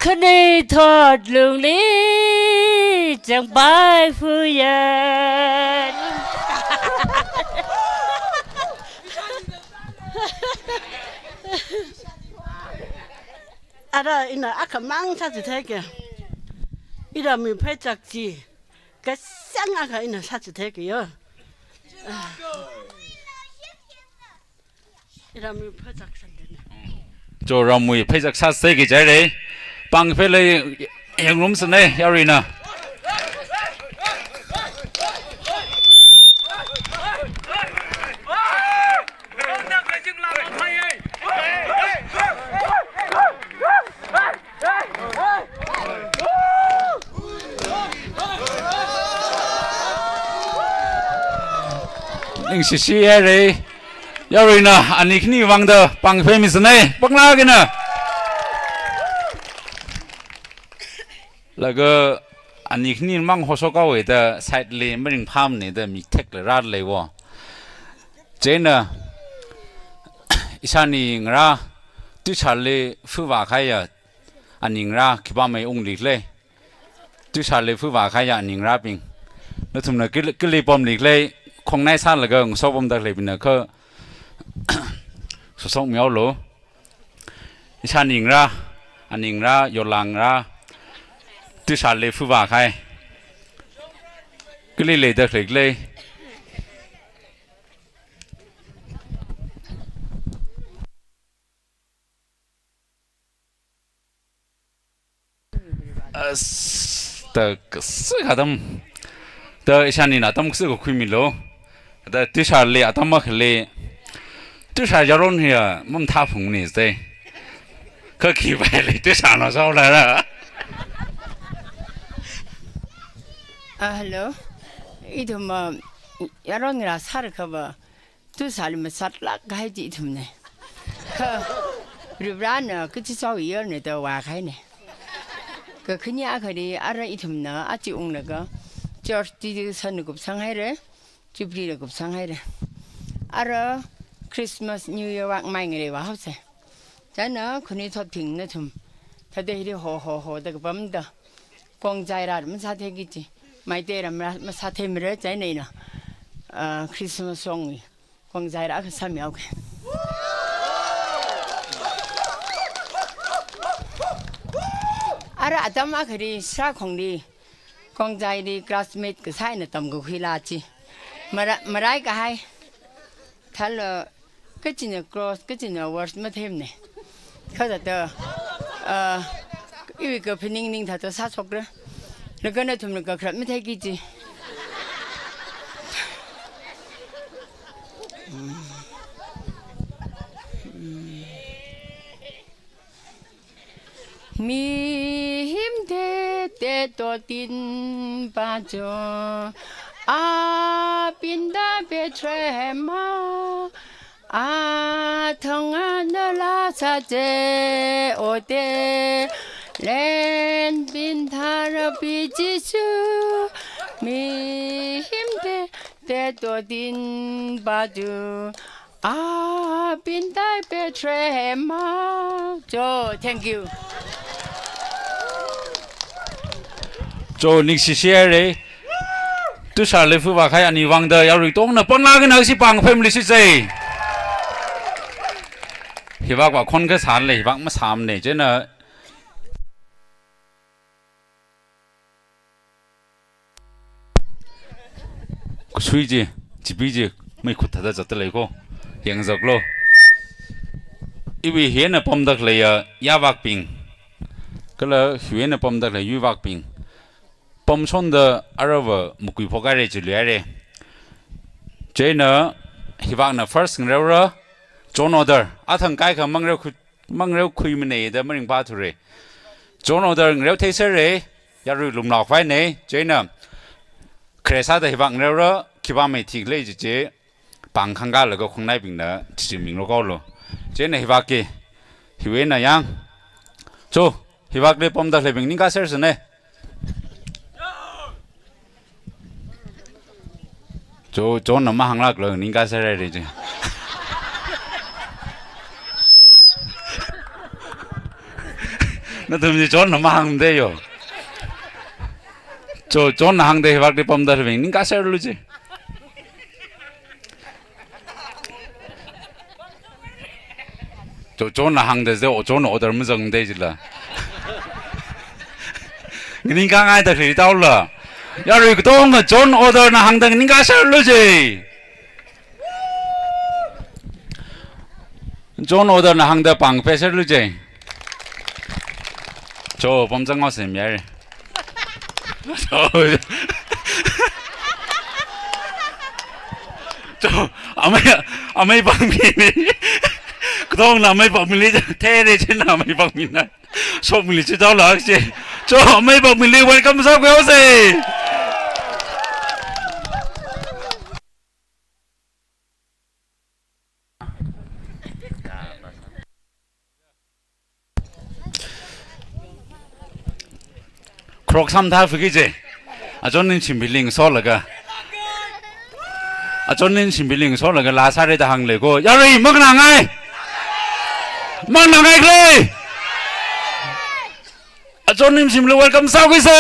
Khanuithot lungli zangpai fuya. Ara ina akhamang sāchithei ke. Ira mi phaichak chi. Kasang akha ina sāchithei ke yo. Ira mi phaichak sāndene. Cho ramui phaichak sāsei ke jai re. Pangphe lei yangrumsane yaruina. Ningshishi haire. Yaruina ani khani vangda pangphe misane. Panglāk eina. Laga ani khani mang hoshok haowe da side li maringphāmane da mi thek la rālei wo. Chieina ishāni ngarā tuishāli fuva khaiya ani ngarā khipā mei ungli khalei. Tuishāli fuva khaiya ani ngarābing. Nathumna kali, kali pamli khalei khongnai sālaga ngasopamda khaleibingna kha sosok mihaolu. Ishāni ngarā, ani ngarā, yola ngarā, tuishāli fuva khai. Kali leida khalei khalei. As, ta kasik atam. Ta ishānina atam kasik khuimilu. Ta tuishāli atam akhali. Tuishā yaron hiya mamathā phungni te. Kha khipaili tuishāna saola ra. Ah, hello. Ithum, ah, yaron ngarā sāra khava. Tuishāli masatlāk kahai chi ithumne. Kha, Varivarana kachi chao iyarne da vākahaine. Kakhane akhali ara ithumna aja unglaga church chi sāna kupsang haire, Jubilee la kupsang haire. Ara Christmas, New Year vak mai ngareiva haose. Chieina khanuithotbing nathum. Thāda hili ho ho ho da kapamda. Khongjaira masāthei kaji. Meiteira ma, masātheimara chieina ina. Ah, Christmas song hi. Khongjaira akha sāmihaoke. Ara atam akhali sākhongli. Khongjaili classmate kasā eina tamkakhuila chi. Mara, maraikahai. Thālo, kachina cross, kachina verse matheimane. Kha thāda, ah, iwui kaphaning ning thāda sāshokra. Laga nathumna kakharat matheiki chi. Mihin tete totin pacho, apinda Bethlehem a, athang anala sache ote, len pin tharapi Jisu, mihin tete totin pacho, apinda Bethlehem a. Cho, thank you. Cho, ningshishi haire. Tuishāli fuva khaiya ani vangda yarui tongna panglāk eina si pang family si chai. Hivakva khon kasāle, hivak masāmane, chieina Kusui chi, chipi chi, meikhut thāda zatda leiko. Yangzaklo. Iwui hina pamda khaleiya, yāvakbing. Kala hiwui eina pamda khalei yuivakbing pamshonda aruiva makui phokhaira jiluihaira. Chieina hivakna first ngareora, John Order. Athang kaikha mangreo khu-, mangreo khuimana da maringphāthura. John Order ngareo theiserra, yarui lumlāk vaina, chieina khare sāda hivak ngareora, khipā maithikhala jiakha, pāng khangkālaga khongnaibingna chichim ming lo kaolo. Chieina hivakki, hiwui eina yang. Cho, hivakli pamda khaleibing ningkasāsersana. Cho, John na mahānglāklo ningkasāra re chi. Nathum chi John na mahāngda yo. Cho, John na hāngda hivakli pamda khaleibing ningkasārlu chi. Cho, John na hāngda se, o, John order mazangda jila. Nganingkāngaida khalei taola. Yarui katonga John Order na hāngda nganingkasārlu chi. John Order na hāngda pāng pheserlu chi. Cho, pamzang ngao sem yare. Cho, cho, amei, amei pāngmili. Katongna amei pāngmili, theira china amei pāngmina. Shokmili chi taola chi. Cho, amei pāngmili welcome sākhuihaosa. Kharok samtha fiki chi. Achon Nimshimbi ling solaga. Achon Nimshimbi ling solaga laa sāra da hāngli ko. Yarui, makhanāngai. Makhanāngai khalei. Achon Nimshimli welcome sākhuisa.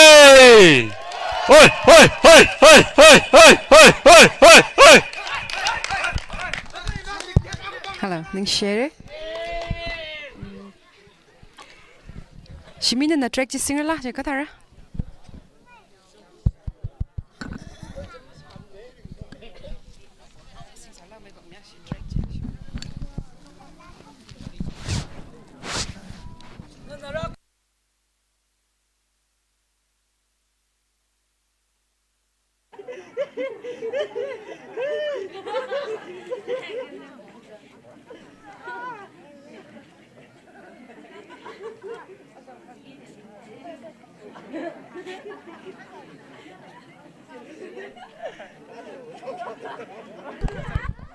Hoi, hoi, hoi. Hello, ningshire. Shimina na track chi singrala, je kathara.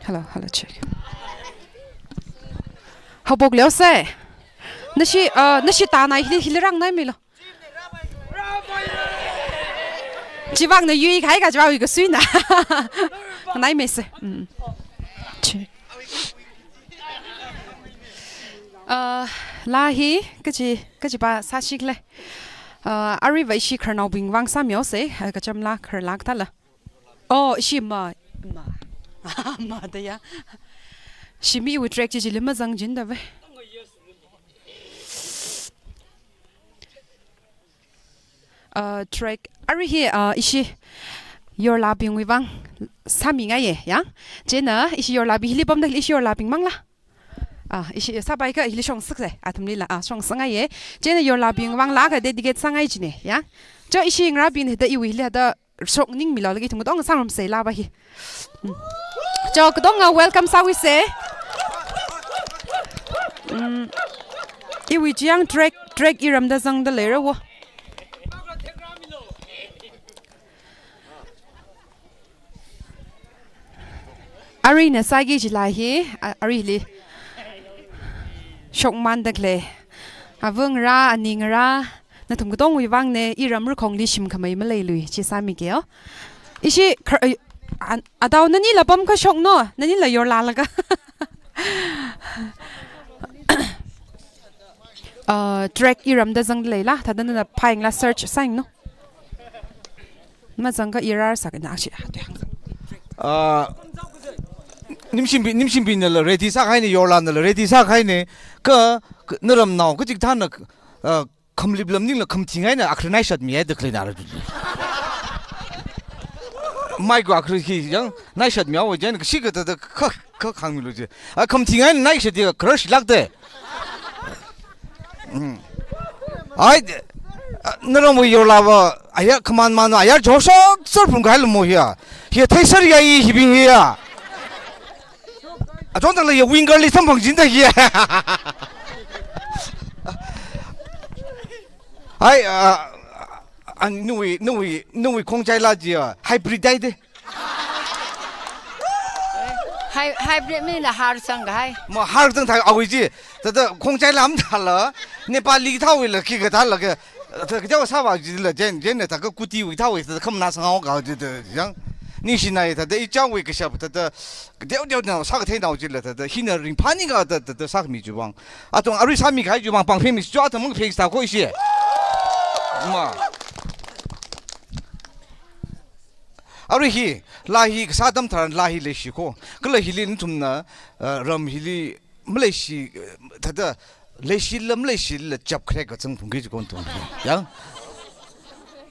Hello, hello, check. Haophok leosa. Nashi, uh, nashi tānai hili, hili rāngnaimilo. Chivang na yui khai ka chivang yui kasuina. Nai mese. Mm. Chi. Uh, laa hi, kachi, kachi pa sāshikle. Uh, aruiva ishi khararnaobing vang sāmihaosa, uh, kacham laa khararlāk thāla. Oh, ishi ma, ma. Ma da ya. Shimi iwui track chi chili mazangjin da ve. Uh, track, arui hi, uh, ishi yorlabingwui vang sāmingaiya, ya. Chieina, ishi yorlabing hili pamda, ishi yorlabing mangla. Ah, ishi sāpai ka hili shongsak se, athumlila, ah, shongsangaiya. Chieina yorlabing vang laa ka dedicate sāngai china, ya. Cho ishi ngarābing hithāda iwui hili hithāda shokningmilo lagi ithum katonga sāngarumsa laa pa hi. Mm. Cho katonga welcome sākhuisa. Mm. Iwui chiyang track, track iramda zangda leira wo. Aruina sāki jila hi, a-, aruili. Shokmanda khalei. Avā ngarā, ani ngarā, nathum katongwui vangna, iram rakhongli shimkhamei maleilui, chi sāmikeo. Ishi, khar-, ai, an-, adao nanila pamkashok no, nanila yorlalaga. Uh, track iramda zangda leila, thāda nana phāyangla search sāyang no. Mazangakha irar sākina ashi, ah, tu hāng. Ah, Nimshimbi, Nimshimbinala ready sākahaina, yorlanala ready sākahaina, kha, kha naramnao kachikathāna, ah, khamlip lamningla khamthingaina akhar naishatmiya da khaleina ra. Mai ko akhar hi yang naishatmiya wo jen kashi kathāda kha, kha khangmilu je. Ah, khamthingaina naishat ya crush lak de. Mm. Ai, naramwui yorlāva, aya, khaman man, aya, joshok, sir, phung kai lumo hiya. Hiya, theiser ya i, hibing hiya. Achon tangla ya, winger li samphang jin da hiya. Ai, a, a, nawui, nawui, nawui khongchai la ji ya, hybrid dai de. Hy-, hybrid mi la har sang hai. Ma har sang thai awui ji. Thāda khongchai lam thala, Nepali thāwui la khi kathā la ka, thā kateowa sāva ji la jen, jen na thā ka kuti wui thāwui thā khamna sang hao ka ji thā yang. Ningshinai thāda i changwui kashap thāda, kateo teo na sā kathei nao ji la thāda, hina ringphāni ka thā, thāda sāmi chiwuivang. Atung arui sāmi kahai chiwuivang pāng phemi chua thā mang pheng sta kho ishi. Ma. Arui hi, laa hi kasā atam tharan laa hi leishi kho. Kala hili nathumna, uh, ram hili maleishi, uh, thāda leishi la maleishi la chap khrek kachang phungki chikon tung. Yang.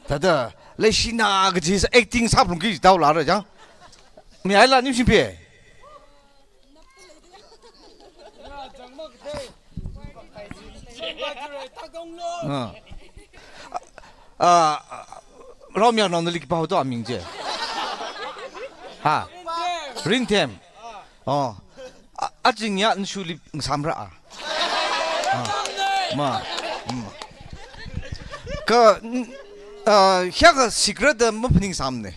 Thāda leishina kaji sa acting sā phungki tao la ra yang. Mi ai la ningshim phe. Ah. Ah, Raomiak nao nali khipā haoda aming je. Ha. Ringthem. Oh. A, aching ya nshuli ngasam ra a. Ah. Ma. Mm. Ka, n-, ah, hiya ka secret da maphaning sam ne.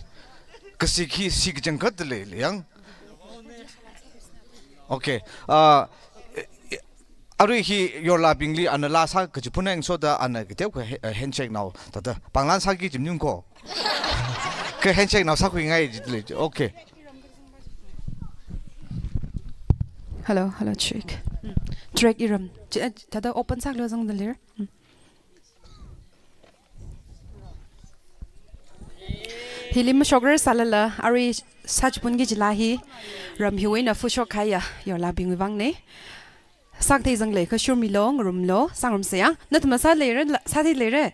Ka sik hi sik jangkat le, le yang. Okay. Ah, arui hi yorlābingli ana laa sā kachiphun eng soda ana kateo ka he-, eh, handshake nao. Thāda pānglan sāki jim nyung kho. Ka handshake nao sākhui ngai ji le. Okay. Hello, hello, check. Track iram. Chi-, eh, thāda open sāklo zangda ler. Hili mashokrar sālala, arui sāchipun ki jila hi, ram hiwui eina phushok kahaiya, yorlābingwui vang ne. Sākathei zang lei, kashurmilo, ngarumlo, sāngarumsa ya. Nathumna sāleira, la-, sāthei leira.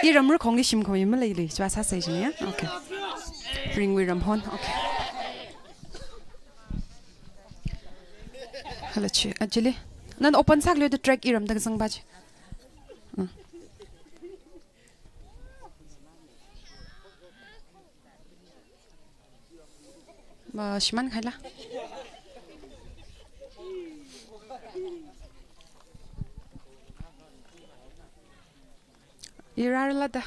Iram rukhong ki shimkhur mi maleilui, chua sāsei jin ya. Okay. Ringwui ram hon, okay. Hala chi, ajili. Nana open sāklo da track iram da zang ba chi. Mm. Ma, shimān khaila. Irar lada.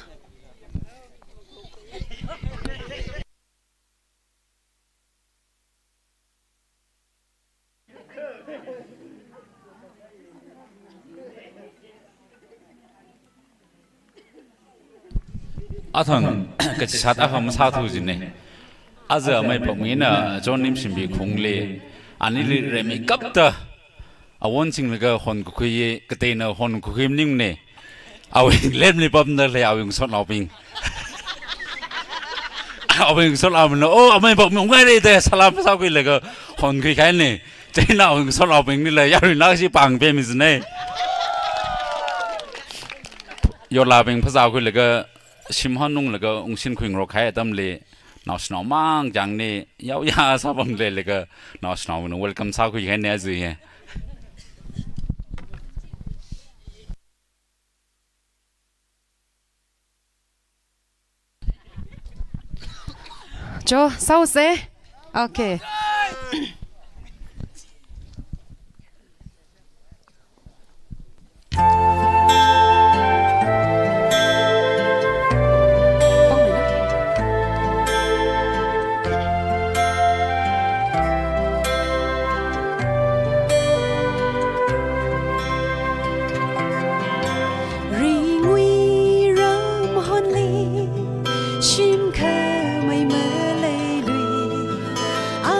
Athang, kachishat akha masāthu jine. Aja amei pamina, John Nimshimbi khungli, anili remi kapta, awon chinglaga hon kukhui, kateina hon kukhui maningne. Awui lemli pamda lei awui ngasotnaobing. Awui ngasotnaobingna, oh, amei bak mi ungai lei de, salam sākhuilaga honkhui kahaine. Chieina awui ngasotnaobingli lei, yarui nakshi pāng pemi jine. Yorlābing phazākhuilaga, shim hanunglaga, ungshinkhui ngarok kahai atamli, naoshinao mang chang ni, yaoya sāpam leilaga, naoshinaona welcome sākhui kahaine aja hi. Jo, sāuse. Okay. Ringwui ram honli, shimkhur mei maleilui, a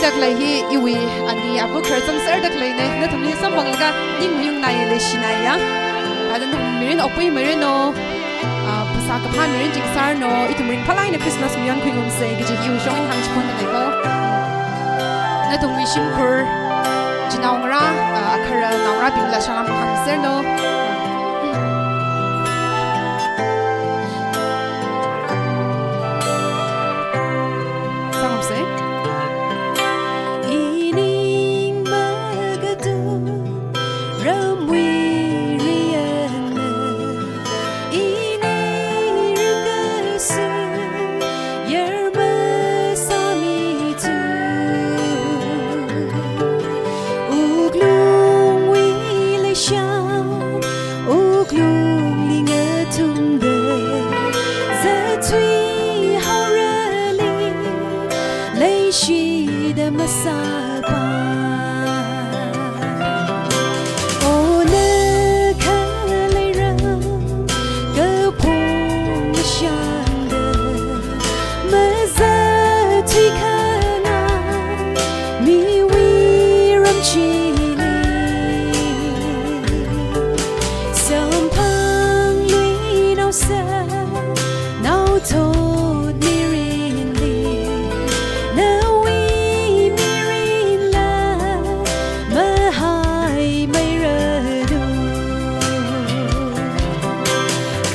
Taklei hi iwui ani abu khararchāng sāda khaleina, nathumli samphanglaga ning mayungnāya, leishinaya. Thāda nathum mirin okpui mirino, ah, phasā kaphā mirin chingsārno, ithum ringphālāk eina Christmas mayonkhai ngarumsa kaji iwui shong eina hāngchiphun dalei ko. Nathumwui shimkhur, chinaongarā, ah, akhara naongarābingla salam hāngserno. Sangse. Ining magadung ramwui riana, ini rikasung yarma sāmitu. Wuklungwui leishan, wuklungli ngathumda, zatthui haorali, leishida masāpa. Ona khalei ram, kaphung shangda, mazatthui khangai, miwui ram chili. Samphang lui naosa, naothot mirinli, nawui mirinla, mahaimeiranu.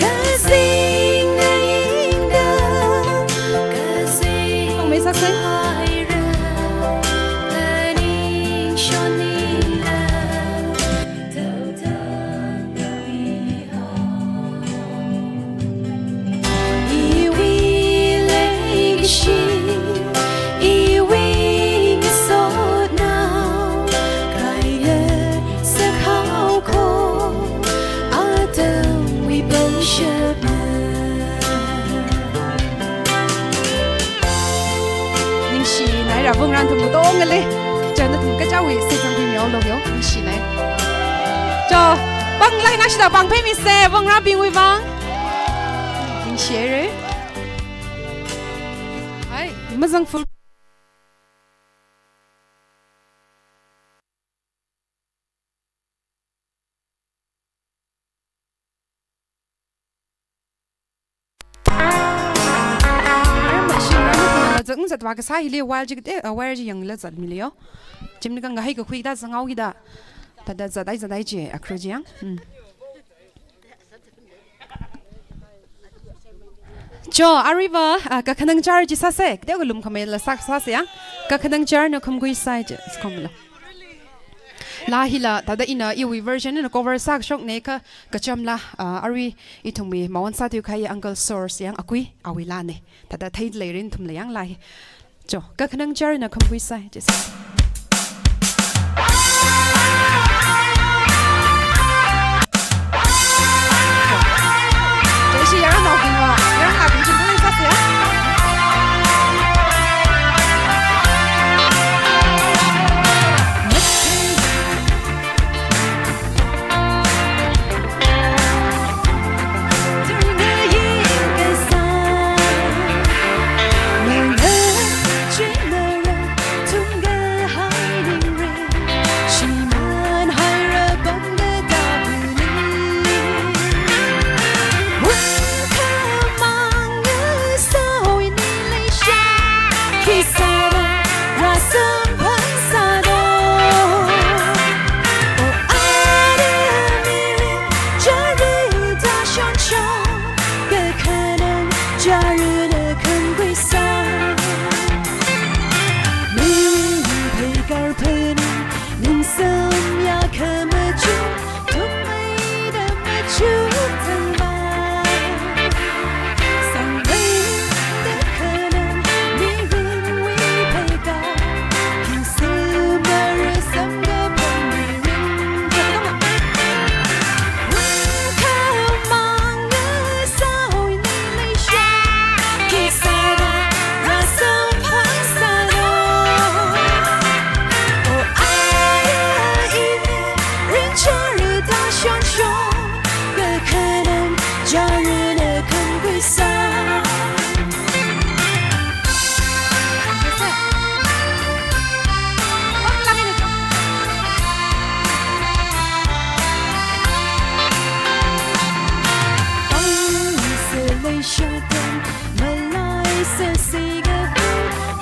Kazing nayingda, kazing. Pangmei sāse. Haira, kaning shoningla, tauta kawi hao. Iwui leikashi, iwui ngasotnao, kaya sakhao ko, atamwui pangshapna. Ningshinai, Ravāwungrā nathum katongali. Chān nathum kachāwui sezang hi miao lo yo, ningshinai. Cho, pānglāk eina shida pāngphaimise, Vāwungrābingwui vāng. Ningshire. Hai, mazangful. Zat, zat vākasā hili wire chi, eh, wire chi yangla zatmilu yo. Chimni kangahai kakhui da zangao kida. Thāda zatai zatai chi, akhru chi yang. Hmm. Cho, aruiva, ah, kakhanang char chi sāse, teokha lumkhameila sā, sāse ya. Kakhanang charna khamkhui sāi chi, skomla. Laa hila, thāda ina iwui version na cover sāshokne kha, kachamla, ah, arui ithumwui mawon sāthui kahai Uncle Source yang akui, awui laane. Thāda theida leirin nathumla yang laa hi. Cho, kakhanang charna khamkhui sāi, chi sā. Cho, ishi yaranaobingva, yaranaobing chungda leisāse ya. Shatan malai sasiga pu,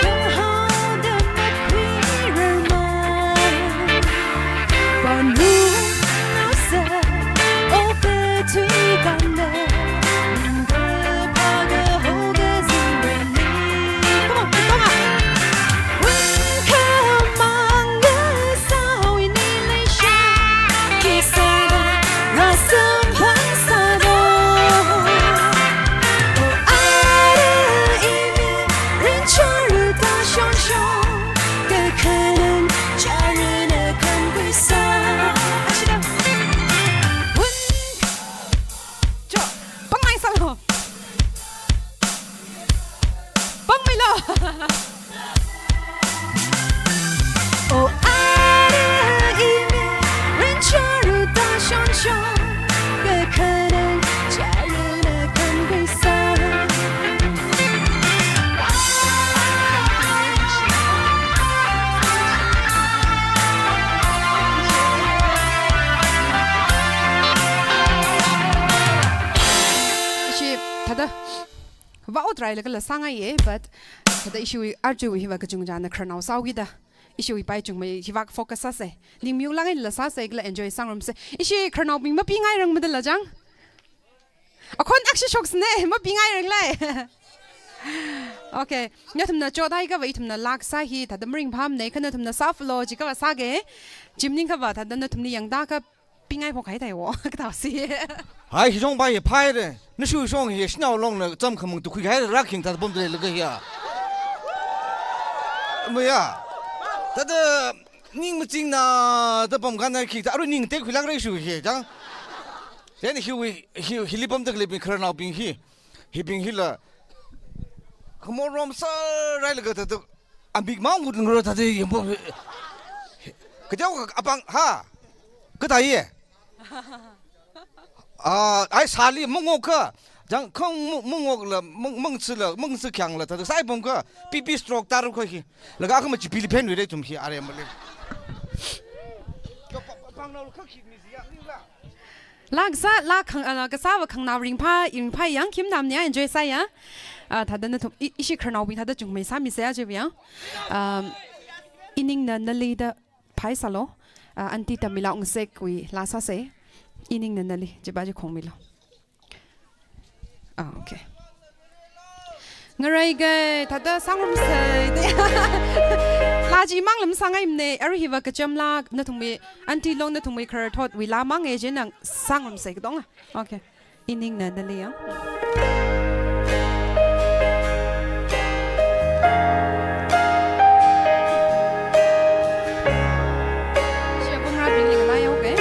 kahada makhuirarmai. Panung nasa, ope tui kanda, ningka paga hoga zimrani. Come on, come on. Wun kamang nasa, wini leisha, kisada, ngasam pansada. O ara imi, rincharu ta shonshon, kakhanang charuna kamkuisa. Ashida. Wun. Jo, pangmai salo. Pangmai lo. O ara imi, rincharu ta shonshon, kakhanang charuna kamkuisa. Ishi thada vao try laga la sāngaiye, but thada ishiwui arjuiwui hiva kachungchāna khararnao sāhaokida, ishiwui pai chungmei hiva focus sāse. Ningmiyung langai la sāse, kala enjoy sāngarumse. Ishi khararnaobing mapingairangmada la chang. Akhon akshi shoksne, mapingairanglei. Okay, nathumna chothai kava ithumna lak sā hi thada maringphāmane, kha nathumna sāfalo jiakha va sāge. Jim ningkha va thada nathumli yangda kha pingai phokhai thai wo, kathāsi. Hai, hi shong pai hi phaire. Nashu shong hi shanao longna cham khamang tu khuihai rakhing thada pamdalei laga hiya. Maya. Thada ning machingna da pamkana khi thada arui ning tekhuilākra shu hi chang. Then hiwui, hi, hili pamda khaleibing khararnaobing hi. Hibing hila. Khamorom sārai laga thada. Amik mang ngut ngro thada yambo. Kateokha apāng, ha? Kathāye? Ah, ai sāli mangok kha. Chang khang mangok la, mang, mangsi la, mangsi khyang la thada. Sai pam kha, P P stroke taru kha hi. Laga kha machi pili phen wire tum hi are male. Lak sā, lak khang, ah, kasā va khangnao ringphā, ringphā yang khimnamne, enjoy sāya. Ah, thada nathum, i, ishi khararnaobing thada chungmei sāmise ya jiva ya. Um, iningna nali da phai sālo. Ah, Aunty Tamila Ungsekwui la sāse. Iningna nali, jiva ji khongmilo. Ah, okay. Ngarai gai, thada sāngarumse. La chi mang lam sāngaimane, arui hiva kacham la, nathumwui, Aunty long nathumwui khararthotwui la mang e, chieina sāngarumse kadong. Okay. Iningna nali ya. Shia pung ra bing ling la ya, okay.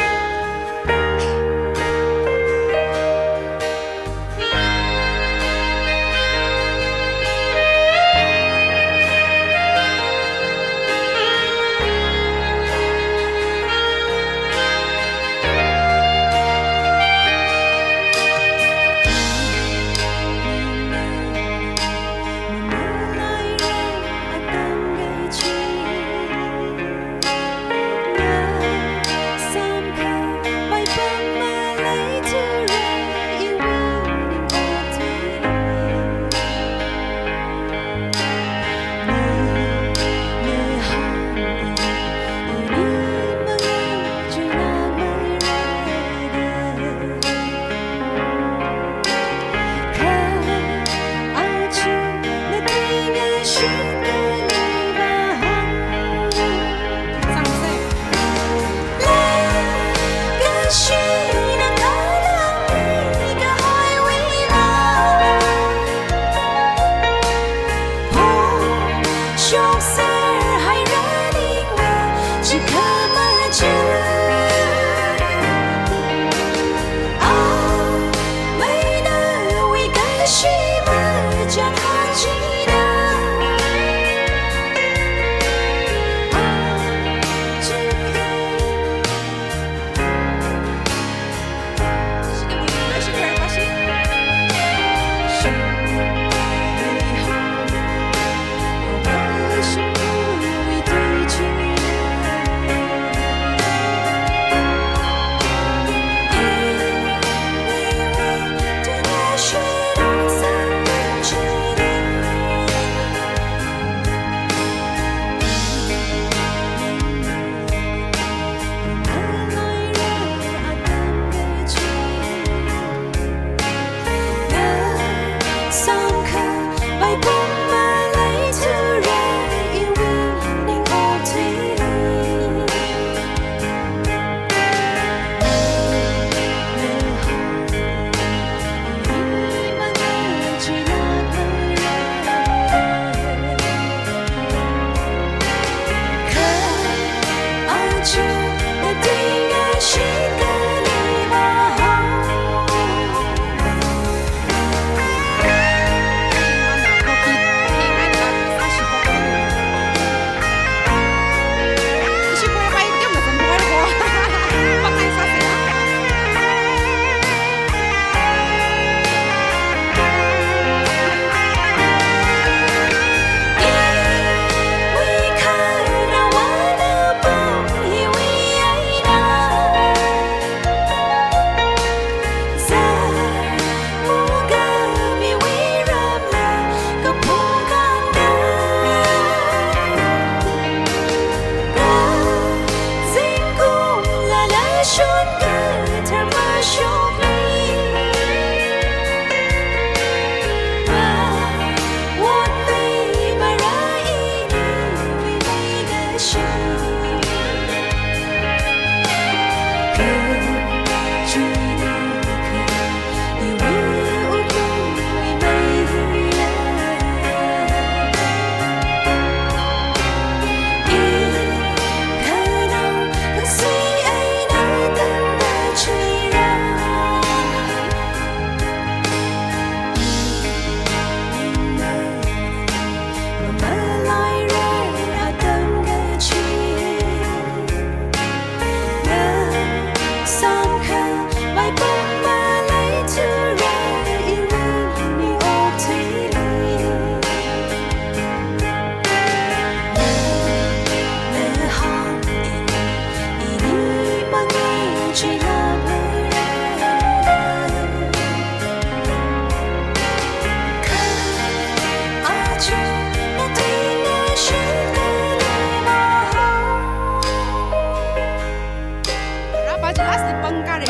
Rāpa chi last li pangkare,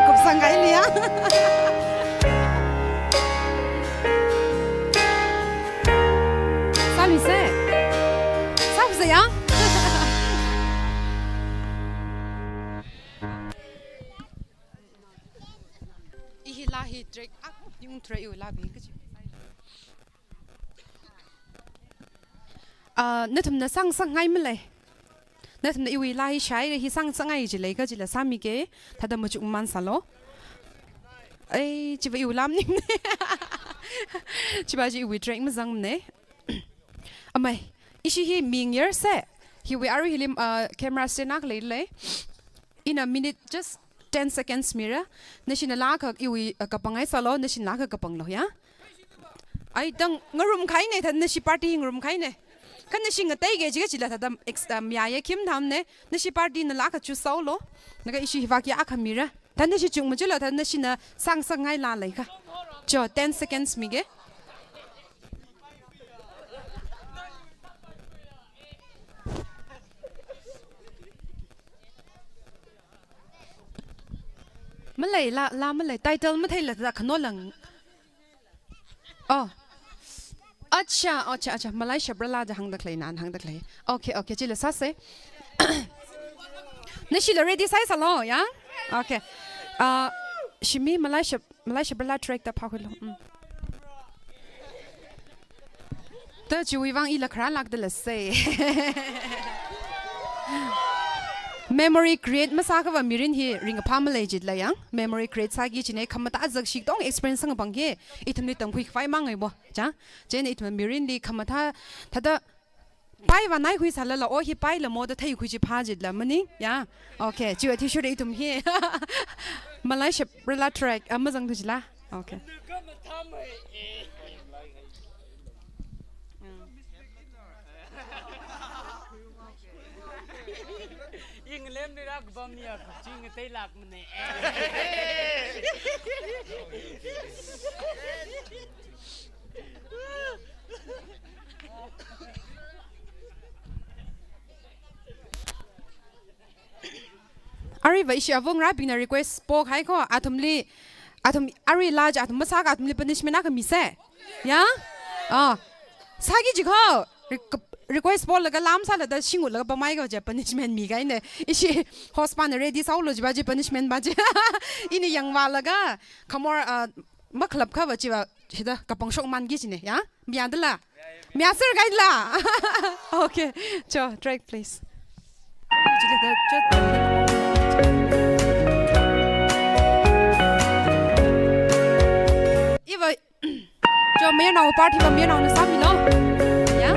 kupsang kailiya. Sālise. Sāpse ya. I hi laa hi track, ah, yung track iwui laa bi kachi. Ah, nathumna sāngasakngai malei. Nathumna iwui laa hi shāhaira, hi sāngasakngai jilei kachila sāmige, thāda machukman sālu. Ei, chiva iwui laa maningne. Chiva chi iwui track mazangne. Amei, ishi hi mingyarse. Hiwui arui hili, ah, camera stand akha leilei. Ina minute just ten seconds mira. Nashina laakha iwui, ah, kapangai sālu, nashina laakha kapanglu ya. Ai, thāda ngarumkahaine, thāda nashi party hi ngarumkahaine. Kha nashi ngateige jiakha chila thāda ex-, ah, mayāya khim thamne. Nashi party na laakha choose sālu. Laga ishi hiva kayākha mira. Thāda nashi chukmajala, thāda nashina sāngasakngai laa leikha. Cho, ten seconds mige. Malei, laa, laa malei. Title matheila thāda khano lang. Oh. Acha, acha, acha. Malaishapra laa da hāngda khalei, nana hāngda khalei. Okay, okay. Chila sāse. Nashila ready sāhaisālu, ya? Okay. Ah, shimi malaishap, malaishapra laa track da phākhuilu. Mm. Thāda chiwui vang ila kharā lākda lāse. Memory create masāakhava mirin hi ringkaphā malei jilei ya. Memory create sāki kachine, khamathā zakshi katonga experience sāngapangki. Ithumli tamkhui khavai mang ngaibo. Cha? Chieina ithum mirinli khamathā, thāda pai vānaikhui sālala, oh hi paila mo da theikhui chi phā jila maning, ya. Okay, chiwui athishurda ithum hi. Malaishapra laa track, ah, mazangthu jila. Okay. England li rākapam ya, ching ngatei lākmane. Aruiva ishi avungrābingna request pokahai ko, athumli, athum arui laa chi athum masāakha athumli punishment akha mise. Ya? Ah. Sāki ji ko. Re-, request polaga laa masāla thāda shingutlaga pamhai ko je punishment mikahaine. Ishi host pana ready sālu jiva chi punishment va chi. Ini yangvālaga khamor, ah, makhalap khava chiva, chithāda kapangshokmanki kachine, ya? Mayādala? Mayāser kahaila? Okay. Cho, track please. Iva, cho, mayarnao part hiva mayarnaona sāmilu. Ya?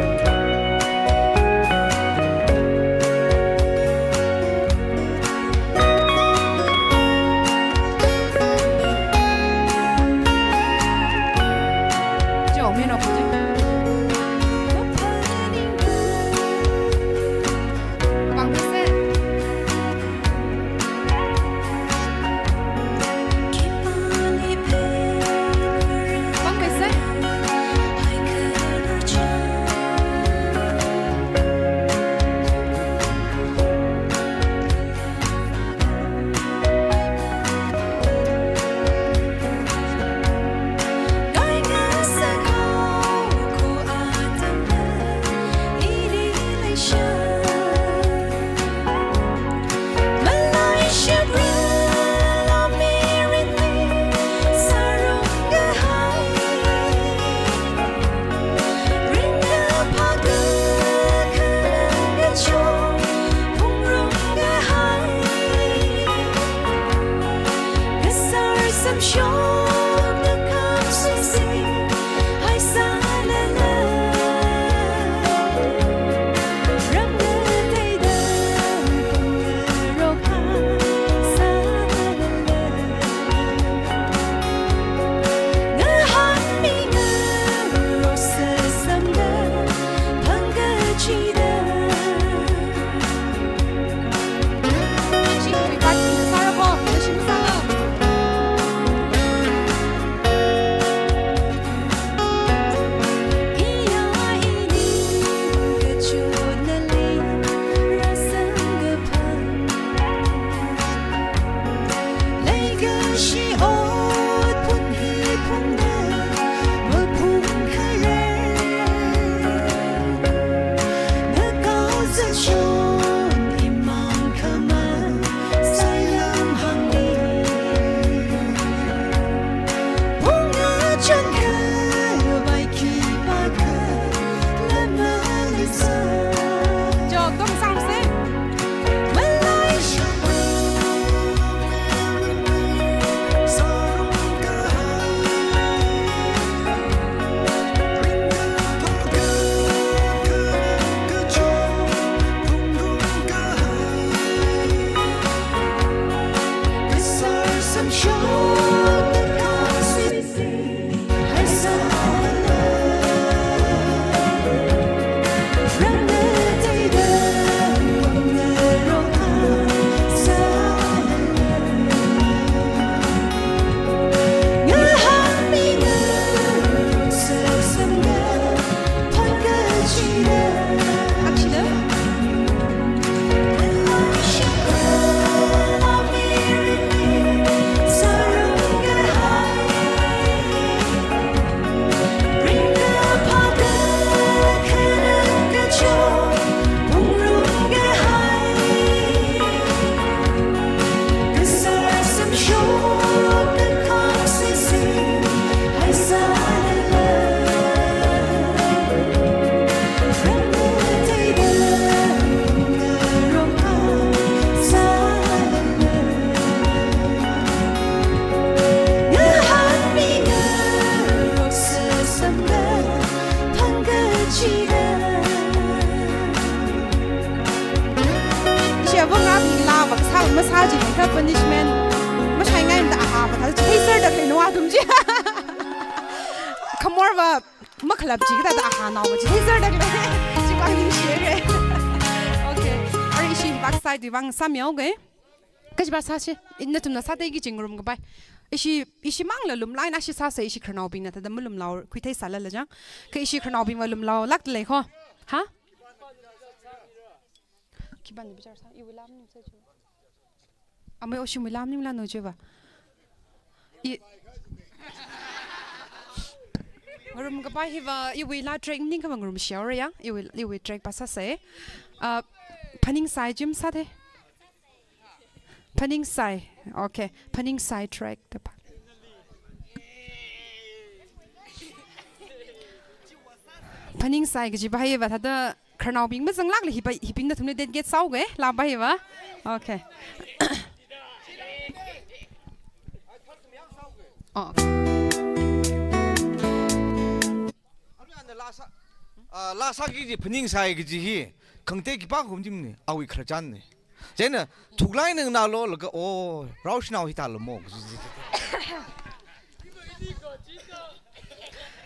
Ishi avāngarābingla vākasā masā chi kha punishment mashaingaimada aha vātha chihaiserda khalei nawa athum chi. Khamorva makhalap chi kathāda aha naova chihaiserda khalei. Chiwui vang ningshire. Okay. Arui ishi back side wui vang sāmihaoga. Kachiva sāsi, nathumna sāda kichingarum kapai. Ishi, ishimangla lumlāk eina ishi sāsa, ishi khararnaobingna thāda malumlao khuitheisālala chang. Kha ishi khararnaobingva lumlaolākda lei kho. Ha? Khipāna bichar sā, iwui laa maningsā chu. Amei Oshimwui laa maningla no chiva. I, ngarum kapai hiva, iwui laa track maningkhava ngarumshihaora ya, iwui, iwui track pa sāsa. Ah, phaningsai chi masāthe. Phaningsai. Okay. Phaningsai track da pa. Phaningsai kajiva hiva thāda khararnaobing mazanglākla hiva, hibing nathumli dedicate sāhaoga, laapa hiva. Okay. Oh. Arui ana laa sā, ah, laa sāki kaji phaningsai kaji hi, khangatei khipākha maningmana, awui khararchanna. Chieina, thuklāk eina nganālo laga, oh, raoshinao hi thālamo.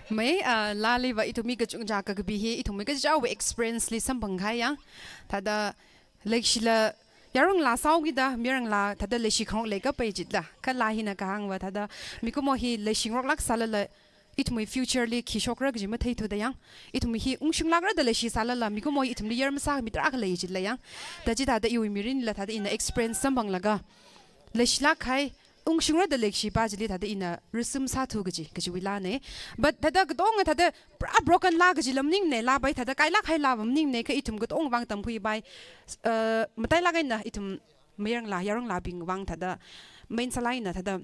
Mei, ah, laaliva ithumwui kachungkha kakapi hi, ithumwui kachichāwui experience li samphang kahai ya. Thāda, leishila, yaronla sāhaokida, mayarnala, thāda leishi khangarok leikapai jitla. Kha laa hina kahāngva, thāda, mikumo hi leishi ngaroklāk sālala, ithumwui future li khi shokra kaji matheithuda yang. Ithumwui hi ungshunglākra da leishi sālala, mikumo hi ithumli yar masāmi tarākha lei jitla yang. Da chithāda iwui mirinla thāda ina experience samphanglaga, leishilāk kahai, ungshungra da leishipa chili thāda ina rāsum sāthu kaji, kajiwui laana. But thāda katonga thāda pura broken laa kajila maningmana, laa pai thāda kailāk kahai laava maningmana, kha ithum katongawui vang tamkhuipai, uh, matailāk eina ithum mayarnala, yarongalabingwui vang thāda main sālāk eina thāda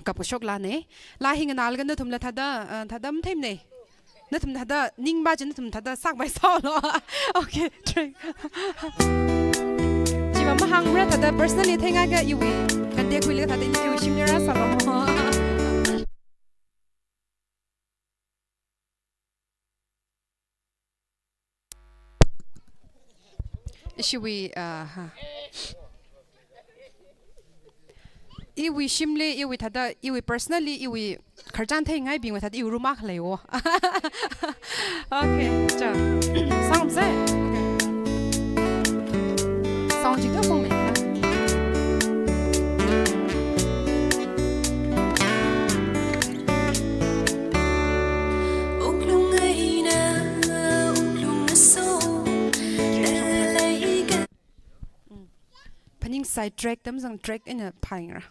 kapkashok laana. Laa hi nganālaga nathumla thāda, uh, thāda matheimana. Nathum thāda ningva chi nathum thāda sākhavai sālo. Okay, thank. Chiva mahāngmara thāda personally theingaikha iwui contact khuilaga thāda iwui shimli rāsālo. Ishiwui, uh, ha. Iwui shimli, iwui thāda, iwui personally, iwui khararchan theingaibingwui thāda, iwui room akha leiwo. Okay, cha. Sound se? Okay. Sound chik teo pong me. Phaning side track, tamzang track eina phaningra.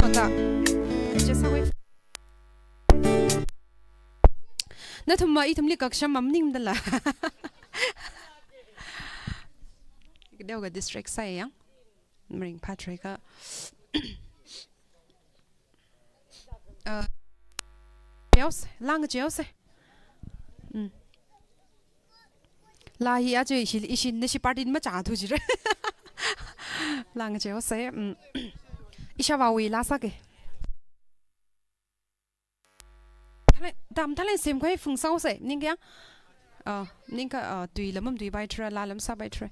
Kota. Just wait. Nathumva ithumli kaksham maningdala. Deuga distract sāya. Maringphāthuiakha. Uh, cheuse, lāng cheuse. Mm. Laa hi aja ishi, ishi nashi party machāthu jira. Lāng cheuse. Mm. Ishāvāwui laa sāke. Thalai, dam thalai semkhui phungsāuse, ningkaya? Ah, ningka, ah, tui lam matuipaithura, laa lam sāpaithura.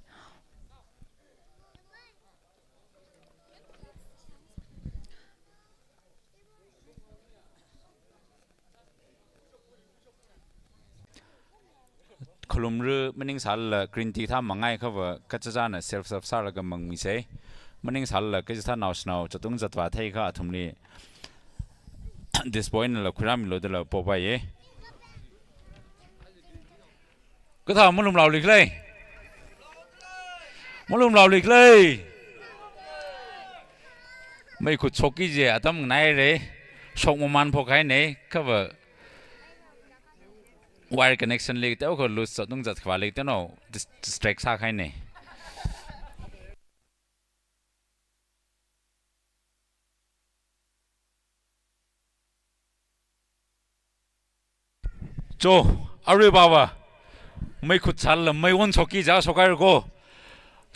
Khalumru maningsālala green tea thā mangai khava kachachāna self serve sālaga mangmise. Maningsālala kachithā naoshinao chatung zatvā theikha athumli disappoint la khuirāmilu dala popaye. Kathā malumlaoli khalei. Malumlaoli khalei. Meikhut shokki kaji atam nganaire. Shok maman phokhaine. Khava wire connection li teo kho loose sātung zatkhavāli teo no dis-, distract sākhaine. Cho, arui baba. Meikhut sālala meiwon shokki kaja shokhaira ko.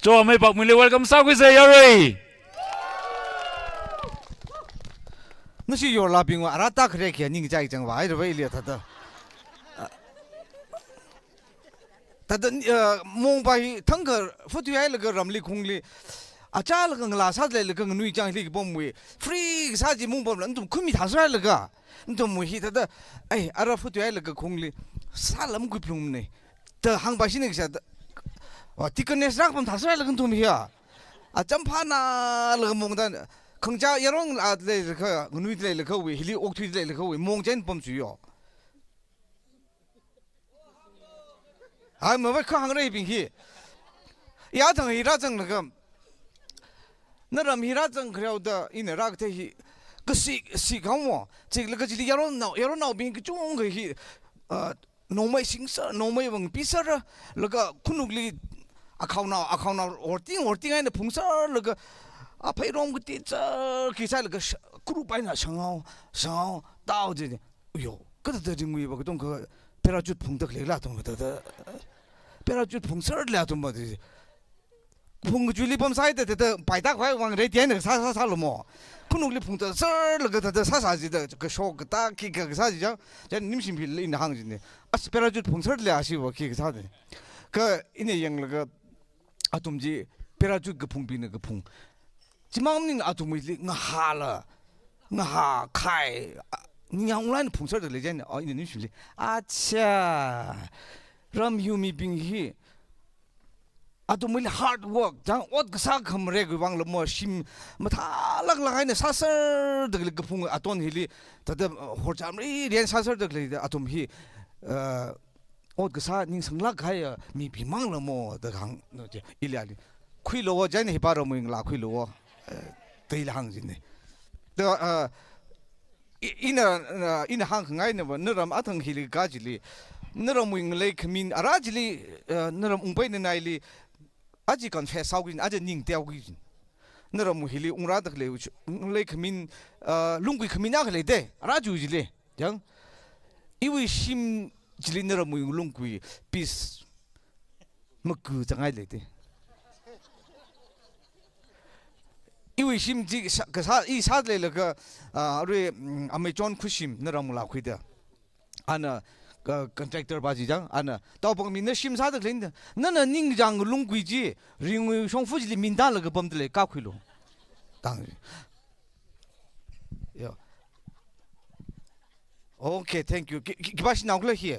Cho, amei pakmili welcome sākhuise yarui. Nashi yorlabingva arata khare kia ning chai chang vai rava ilia thāda. Thāda, uh, mongpa hi thangkha futui hailaga ramli khungli. Achālaga ngalā sāleilaga nganui chang hili kapomwui. Free kasā chi mongpamla nathum khumi thāsālaga. Nathumwui hi thāda, ai, ara futui hailaga khungli. Sālam kuiplungmane. Da hāngpa shini kashā da. Wa, deaconess rākapam thāsālaga nathum hiya. Acham phānalaga mongda. Khangachā yaron a leilakha, nganui leilakhawui, hili okthui leilakhawui, mong chān pamchuyo. Hai, mavai kha hāngrei bing hi. Ya thang hi rāzanglaga. Naram hi rāzang khareo da ina rākathei hi. Kasi, si khangmo. Chilaga chili yaronao, yaronaobing kachungkha hi. Ah, nongmei singser, nongmei vang piser. Laga khanukli akhaonao, akhaonao horting, horting eina phungser. Laga aphei rom kati ser, kisai laga sh-, kuru paina shangao, shangao, tao jine. Uyo, kathāda ringwui va katongkha parachute phungda khaleila tong thāda. Parachute phungserla tong ba di. Phung kachuili pamsai da, da, da, paida khavai vang ready eina sā, sā, sālu mo. Khanukli phungda serlaga thāda sāsā jida, kashok katā khikha kasā ji chang. Chān nimshim hili ina hāng jine. As parachute phungserla ashiva khi kasā de. Kha ina yanglaga athum chi parachute kaphungbingna kaphung. Chimang maningla athumwuili ngahāla, ngahā khai, a, ningyāng online phungserda lei chān, a, ina nimshimli. Acha, ram hiwui mibing hi, athumwuili hard work, chang ot kasā khamare khavai vangla mo shim mathālaklak eina sāserda khalei kaphung aton hili, thāda, uh, horchamri rian sāserda khalei athum hi, uh, ot kasā ningsanglak kahai, uh, mibing mangla mo, da hāng, no, che, ili ali. khuilu, chieina hipa ramwui ngalā khuilu, eh, da ila hāng jine. Da, ah, i-, ina, ah, ina hāngkhangaina va, naram athang hili kachili, naramwui ngalei khamin, ara chili, ah, naram ungpaina naili, aja confess sāhaoki, aja ning teoki. Naramwui hili ungrāda khalei, ngalei khamin, ah, lungkui khamin akha leite, ara chu chili. Yang, iwui shim chili naramwui lungkui peace maku changai leite. Iwui shim chi sā, kasā, i sāda leilaga, ah, arui, mm, amei John khuishim naram ngalā khuida. Ana, ah, contractor pa chi chang, ana, taopang mi na shim sāda khalei na, nana ningchāng lungkui chi, ringwui shongfa chili minda laga pamda lei, kakhuilu. Tang. Yo. Okay, thank you. Khi, khi, khipā shanao khala hi?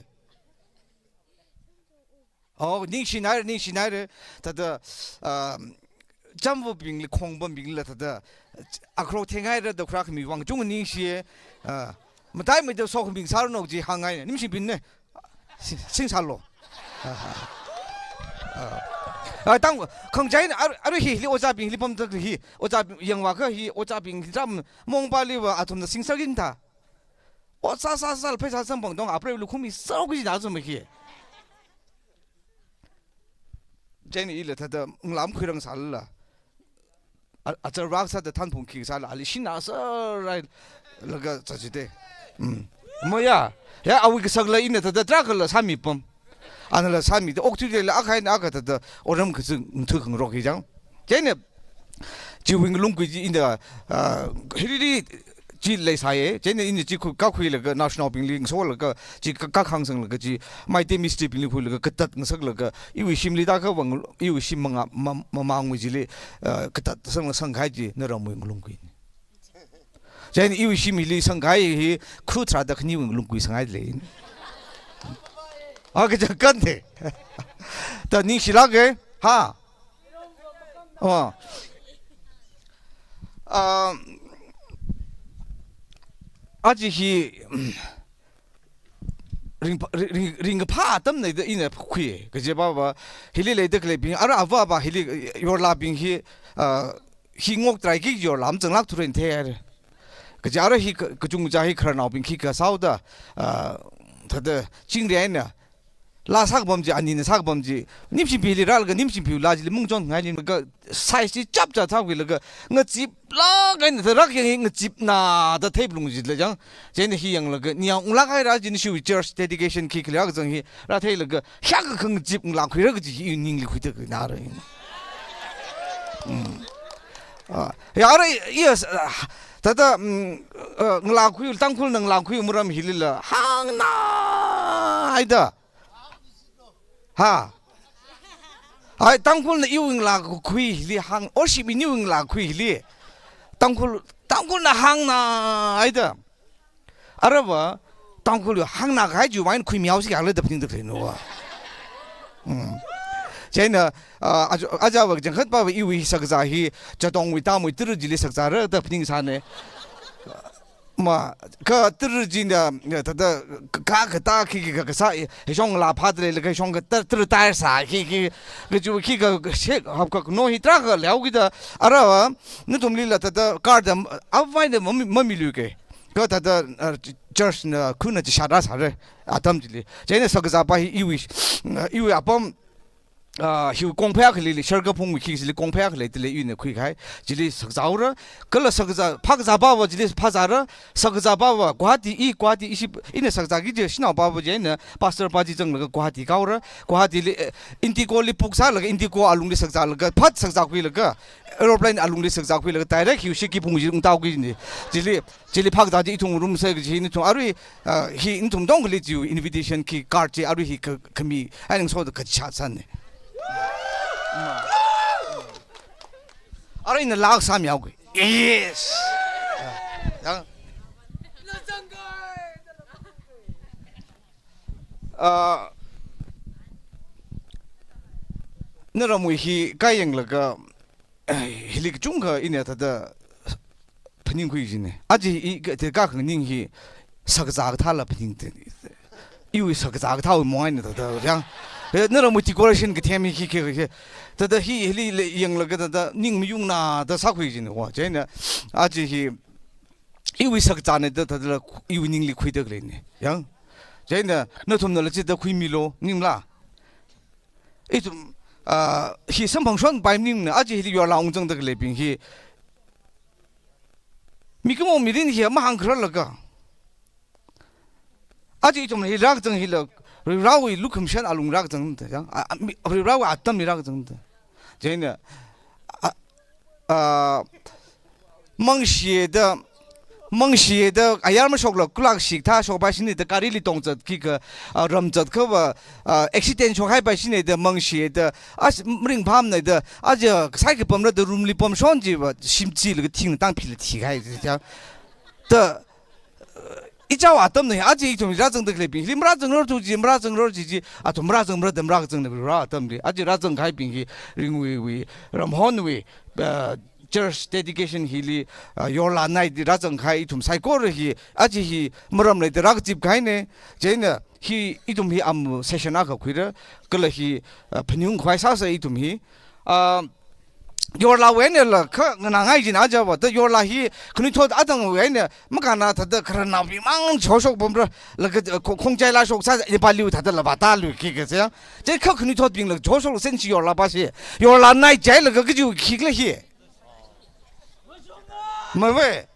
Oh, ningshinaire, ningshinaire. Thāda, um, chamvabingli, khongbambingla thāda, akhro thenghaira da khara khami vang chungda ningshiye. Ah, mataimeida sokhami sāranu chi hāngngai, nimshibinne. Sing, sing sālu. Ah, ah, tang, khangachei, ar-, arui hi, hili ojābing hili pamda hi, ojābing yangvākha hi, ojābing hi tram, mongpali va, athumna sing sākin ta. Ot sā sā sā, pheisā samphang tong, apre lu khumi sāki na zuma hi. Chieina ila thāda, ngalam khuirang sālala. A, achar vak sāda thanphung khi sāla, ali shina sārai laga zachite. Mm. Mo ya, ya, awui kasakla ina thāda tarākhala sāmi pam. Anala sāmida, okathuila akha eina akha thāda, oram kazing, nthu khangarok hi chang. Chieina, chiwui ngalungkui chi ina, ah, hili chi leisāye, chieina ina chi khu, kakhuilaga, naoshinaobingli ngasolaga, chi ka, kakhang sanglaga, chi Meitei mistribingli khuilaga, katat ngasaklaga, iwui shimli da kha vang, iwui shim manga, ma, mamangwui chili, ah, katat sangla sangkahai chi, naramwui ngalungkui. Chieina iwui shim hili sangkahai hi, khu tharāda khaniwui ngalungkui sangkahai lei. Ah, kaja kante. Da ningshilāke, ha? Oh. Ah, aja hi, ring, ring, ring, ringkaphā atamna da ina khui, kaje pa va, hili leida khaleibing, ara ava va, hili yorlabing hi, ah, hi ngoktraiki yorla mazanglāk thuren thei haire. Kaje ara hi ka, kachungkha hi khararnaobing khikha sāhaoda, ah, thāda chingri eina, laa sākapam chi, anina sākapam chi, nimshim pili rālaga, nimshim piu laa chili mungchon ngai nimlaga, size chi chapcha thākhuilaga, ngaziplāk eina thārak yang ngazipna da theiphalung chila chang. Chieina hi yanglaga, ningyāng unglāk haira chieina shiwui church dedication khi khalei kazang hi, rātheilaga, hiyākha ngazip ngalā khuira kaji hi ningli khuida khanāra. Mm. Ah, ya, ara, yes, ah, thāda, mm, ah, ngalā khui, Tangkhulna ngalā khui maram hilila, hāngna haida. Ha. Ai, Tangkhulna iwui ngalā khui hili hāng, worship iniwui ngalā khui hili. Tangkhul, Tangkhulna hāngna haida. Ara va, Tangkhul yo hāngna kahai chiwui vang khuimihaosi khala da phaningda khalei no va. Hmm. Chieina, ah, aja, aja va kachangkhat pa va iwui sakazā hi, Jadongwui Tamwui tara chili sakazāra da phaningsāne. Ma, kha tara china, ya, thāda, ka, ka, kata, khi, khi, ka, kasā, eh, hishong la phāda leilaga, hishong ka tar, tar, tar sā, khi, khi, kachu, khi, ka, ka, shek, hap, ka, no, hi tarākha leokida, ara va, nathumlila thāda, kar da, avaina mami, mamiluike. Kha thāda, uh, church na, khuna chi shara sāre, atam chili. Chieina sakazā pa hi, iwui, uh, iwui apam, ah, hiwui kongphei akhali, Sharkaphungwui khi chili kongphei akhali, tili ina khuikahai, chili sakazāra, kala sakazā, phākazā pa va chili phāzāra, sakazā pa va, Guwahati, i Guwahati, ishi, ina sakazāki kaji shanao pa va chieina, pastor pa chi zanglaga Guwahati kaora, Guwahatili, eh, Indigo li book sālaga, Indigo alungli sakazālaga, phat sakazākhuilaga, aeroplane alungli sakazākhuilaga, direct hiwui Sharkaphung chi ungtaoki ni, chili, chili phākazā chi ithum ngarumsa kaji hi nathum arui, ah, hi nathum tongkhali chiwui invitation khi card chi arui hi ka, khami, ai ningsoda kachā sāne. Arui ina laa sāmihaoki. Yes. Yang. Ah, naramwui hi kayanglaga, eh, hili kachungkha ina thāda phaningkhui jine. Aja i ka, te ka khaning hi sakazā kathāla phaningte. Iwui sakazā kathāwui mong eina thāda yang. Eh, naramwui decoration kathem hi, khi, khi, khi. Thāda hi, hili le yanglaga thāda ning mayungna da sākhui jin wa. Chieina, aja hi, iwui sakzāna da thāda la, iwui ningli khuida khaleina. Yang. Chieina, nathumnala chithāda khuimilu, maningla. Ithum, ah, hi samphangshonpai maningmana, aja hili yorla ungzangda khaleibing hi. Mikumo mirin hi mahāngkhararlaga. Aja ithum hi rākazang hila, Varivarawui lukhamashan alung rākazangda, yang, a, a, mi, Varivarawui atamli rākazangda. Chieina, a, a, mangshiya da, mangshiya da, ayar mashokla, kulak shikthā shokpai shina da, garili tongzat khikha, a, ramzat khava, a, accident shokhaipai shina da, mangshiya da, as, maringphāmana da, aja, sai kapamra da, room li pamshon jiva, shimchilaga thingna tangphila thikahai, ya. Da, ichao atamna hi, aja ithum rāzangda khaleibing, hili marāzangrarthu ji, marāzangrarthu ji, athum marāzangmara da marākazangna Varivara atamli. Aja rāzangkahaibing hi, Ringwuiwui, Ramhonwui, ah, church dedication hili, ah, yorla night li rāzangkahai ithum saikora hi, aja hi maram leida rākazipkahaina, chieina hi ithum hi am session akha khuira, kala hi, ah, phaningungkhavai sāsa ithum hi. Ah, yorlawui einala kha nganāngai jina ajava, da yorla hi khanuithot athangwui eina makānna thāda khararnaobing mang choshok pamra, laga, eh, kho-, khongchaila shoksa, ipaliu thāda lava tālui khikha se. Chi kha khanuithotbingla choshok sensi yorla pa si. Yorla night jilaga kajiwui khikhala hi. Mave.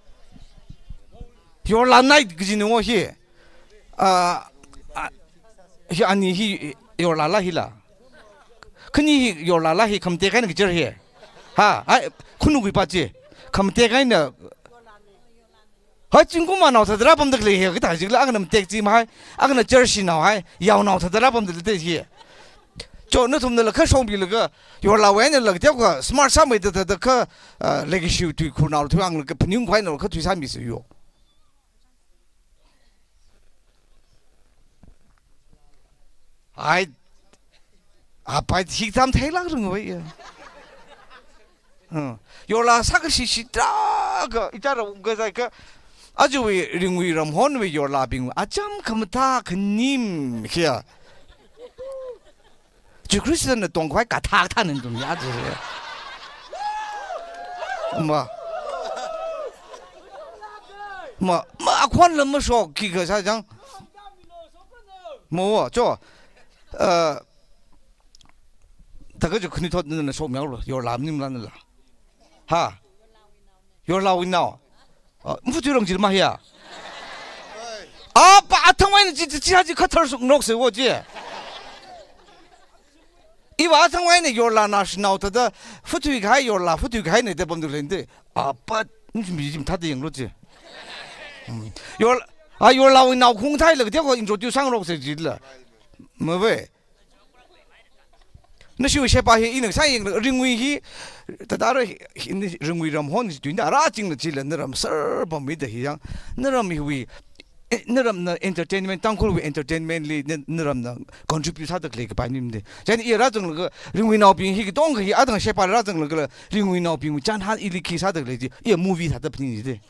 Yorla night kajina wo hi. Ah, ah, hi ani hi yorlala hila. Khani hi yorlala hi khamate kahaina kachar hi. Ha, ai, khanuwui pa chi. Khamate kahaina. Hai, zingkum manao thāda rāpamda khalei hi, kathā jikla, akhana matek chi mahai, akhana church nao hai, yaonao thāda rāpamda khalei hi. Cho, nathumnala kha shongbilaga, yorlawui einala, teokha smart sāmeida thāda kha, ah, legacy tui khurnao tui anglaga, phaningungkhavai nao kha tui sāmisa yo. Ai, apai hi tam theilak rung wai ya. Hmm. Yorla sākashi shitaka, ichara ungkazai ka, ajawui Ringwui Ramhonwui yorlabing, acham khamathā khanim khia. Jishu Khristana tongkhavai kathak thanin tum ya ji. Ma. Ma, ma akhon lam mashok khikha sā jang. Mo, cho. Uh, taka ju khanuithot nana shok miao lo, yorla maningmala nala. Ha. Yorlawui nao. Ah, mafuthui rang jir ma hiya. Ah, pa athangwui eina chi, chi, chi, chi khathar suk nok se wo chi. Iva athangwui eina yorla naoshinao thāda, futhuikahai yorla, futhuikahaina da pamda khaleina. Ah, pa, nchim bi jim thāda yanglu chi. Hmm. Yor, ah, yorlawui nao khung thailaga teokha introduce sāngarok se jila. Mave. Nashiwui sheba hi ina sāyang Ringwui hi, thāda ra hi, hi, ni Ringwui Ramhon hi tuina rāchingla chila naram sir pamida hi yang, naram hiwui, eh, naramna entertainment, Tangkhulwui entertainment li, na-, naramna contribute sāda khalei kapai nimde. Chieina i rāzanglaga, Ringwui naobing hi katongkha hi, athang sheba rāzanglaga, Ringwui naobingwui chānhān ili khi sāda khalei chi, i movie thāda phaning jide.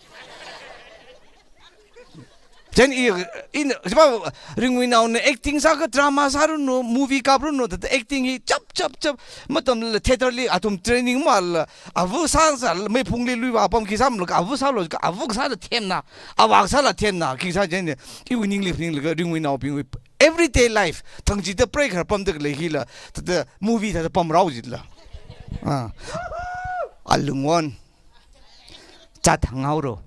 Chieina i, ina, jipa Ringwui naona acting sākha drama sāranu, movie kapranu, thāda acting hi chap, chap, chap, matamla theatre li athum training mala, avu sā sāla, meiphungli luiva apam khi sāmlaga, avu sālo, avu sāla themna, avak sāla themna, khi sā chieina, iwui ningli phaninglaga, Ringwui naobingwui everyday life, thang chida prei khar pamda khalei hila, thāda movie thāda pamrao jila. Ah. Alungwon. Chat hānghaoro.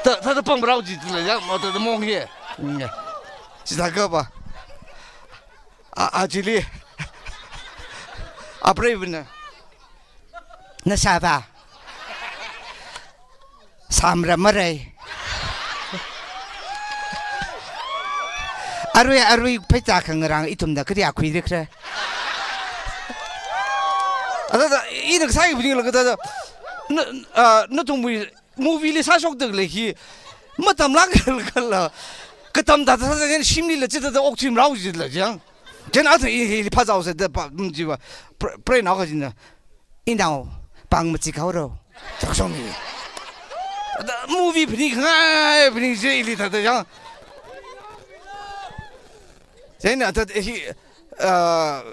Ta, ta, ta pamrao jila ya, ma ta, ta mong ye. Nga. Chithākha pa. A, a chili. Apreiva̱na. Nashāva. Samra marai. Arui, arui pheita khangarang ithumna kariya khuirikra. Ada, ada, ina kasai bini laga ada, ada. Na, ah, nathumwui movie li sāshokda khalei hi. Matamlak kala. Katam thāda sāda shimlila chithāda okchimrao jila jang. Chieina athang i, i, i phazao sāda pa, mm, jiva. Pre-, preinao kajina. Inao, pāng machikhaoro. Chakshong mi. Ada movie phaningngai, phaning je ili thāda yang. Chieina thāda hi, ah,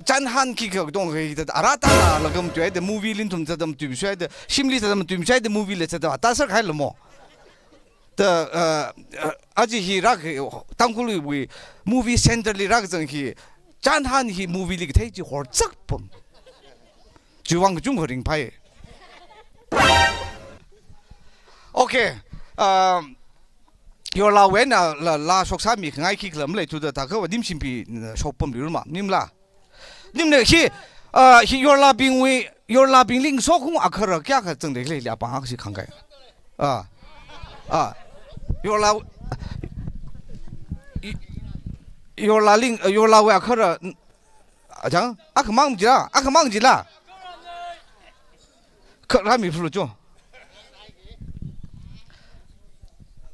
chānhān khikha dong hi thāda ara tāna lagam tuihaida movie li nathum thāda matuimishuihaida, shimli thāda matuimishuihaida movie li thāda tāser khailamo. Thāda, ah, ah, aja hi rāka, Tangkhulwui movie center li rākazang hi, chānhān hi movie li kathei chi horchak pam. Chiwuivang kachungkha ringphai. Okay, um, yorlawui eina laa, laa shoksāmi khangai khikhala maleithuda thākha va Nimshimpi, uh, shokpamliruma, nimla. Nimla hi, uh, hi yorlabingwui, yorlabingli ngasokhaung agahara kayākha zangda leili apāng akha si khangai. Ah. Ah. Yorla, i-, yorlaling, yorlawui agahara, Achang, akhamang jila, akhamang jila. Kha rāmi flu cho.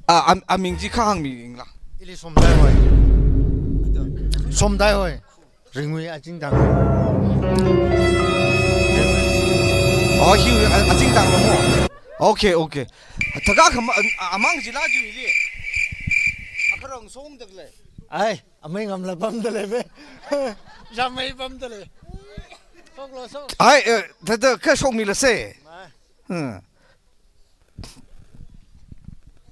A, am-, aming chi kha hāngmi yingla. Ili Somdai hoi. Somdai hoi. Ringwui Achingtang. Oh, hi, a, Achingtang lo mo. Okay, okay. Thākha khama, a, amang jila ju ili. Akharang song daklei. Ai. Amei ngamla pamda lei ve. Jamei pamda lei. Soklo sok. Ai, eh, thāda kha shokmila se. Mai. Hmm.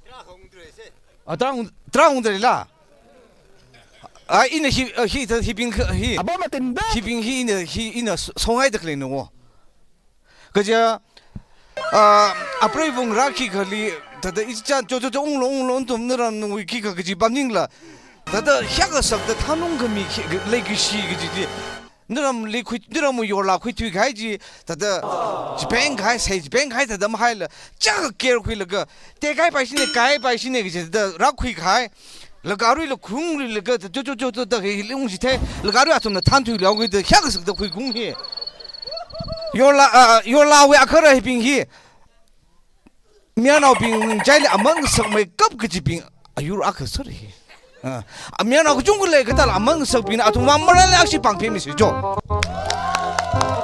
Tara hung dre se. A, tara hung, tara hung dre la. Ai, ina hi, eh, hi, thāda hibing, hi. Abo matin be. Hibing hi ina, hi ina so-, songai daklei no. Kaja, ah, apreiwui ngarā khikhali, thāda ichichan, cho, cho, cho, unglo, unglo, nathum naramwui khikha kaji pamningla. Thāda hiyākha sakda thanung khami khi, leikashi kaji chi. Naramli khui, naramwui yorla khuithui kahai chi, thāda chipeng kahai, sei chipeng kahai, thāda mahaila. Chaka care khuilaga, tekahai pai shine, kahai pai shine kaji, thāda rākhui kahai. Laga aruila khungri laga, cho, cho, cho, cho, da, hi, hi, lung shi the. Laga arui athumna thanthui liao gui da, hiyākha sakda khuikhung hi. Yorla, ah, yorlawui agahara hibing hi. Mayarnaobing chaili aman ngasakmeikap kajibing ayur akha sar hi. Ah, mayarnao kachungkha lei kathāla aman ngasakbingna athumwui marāli akshi pāng phemisi cho.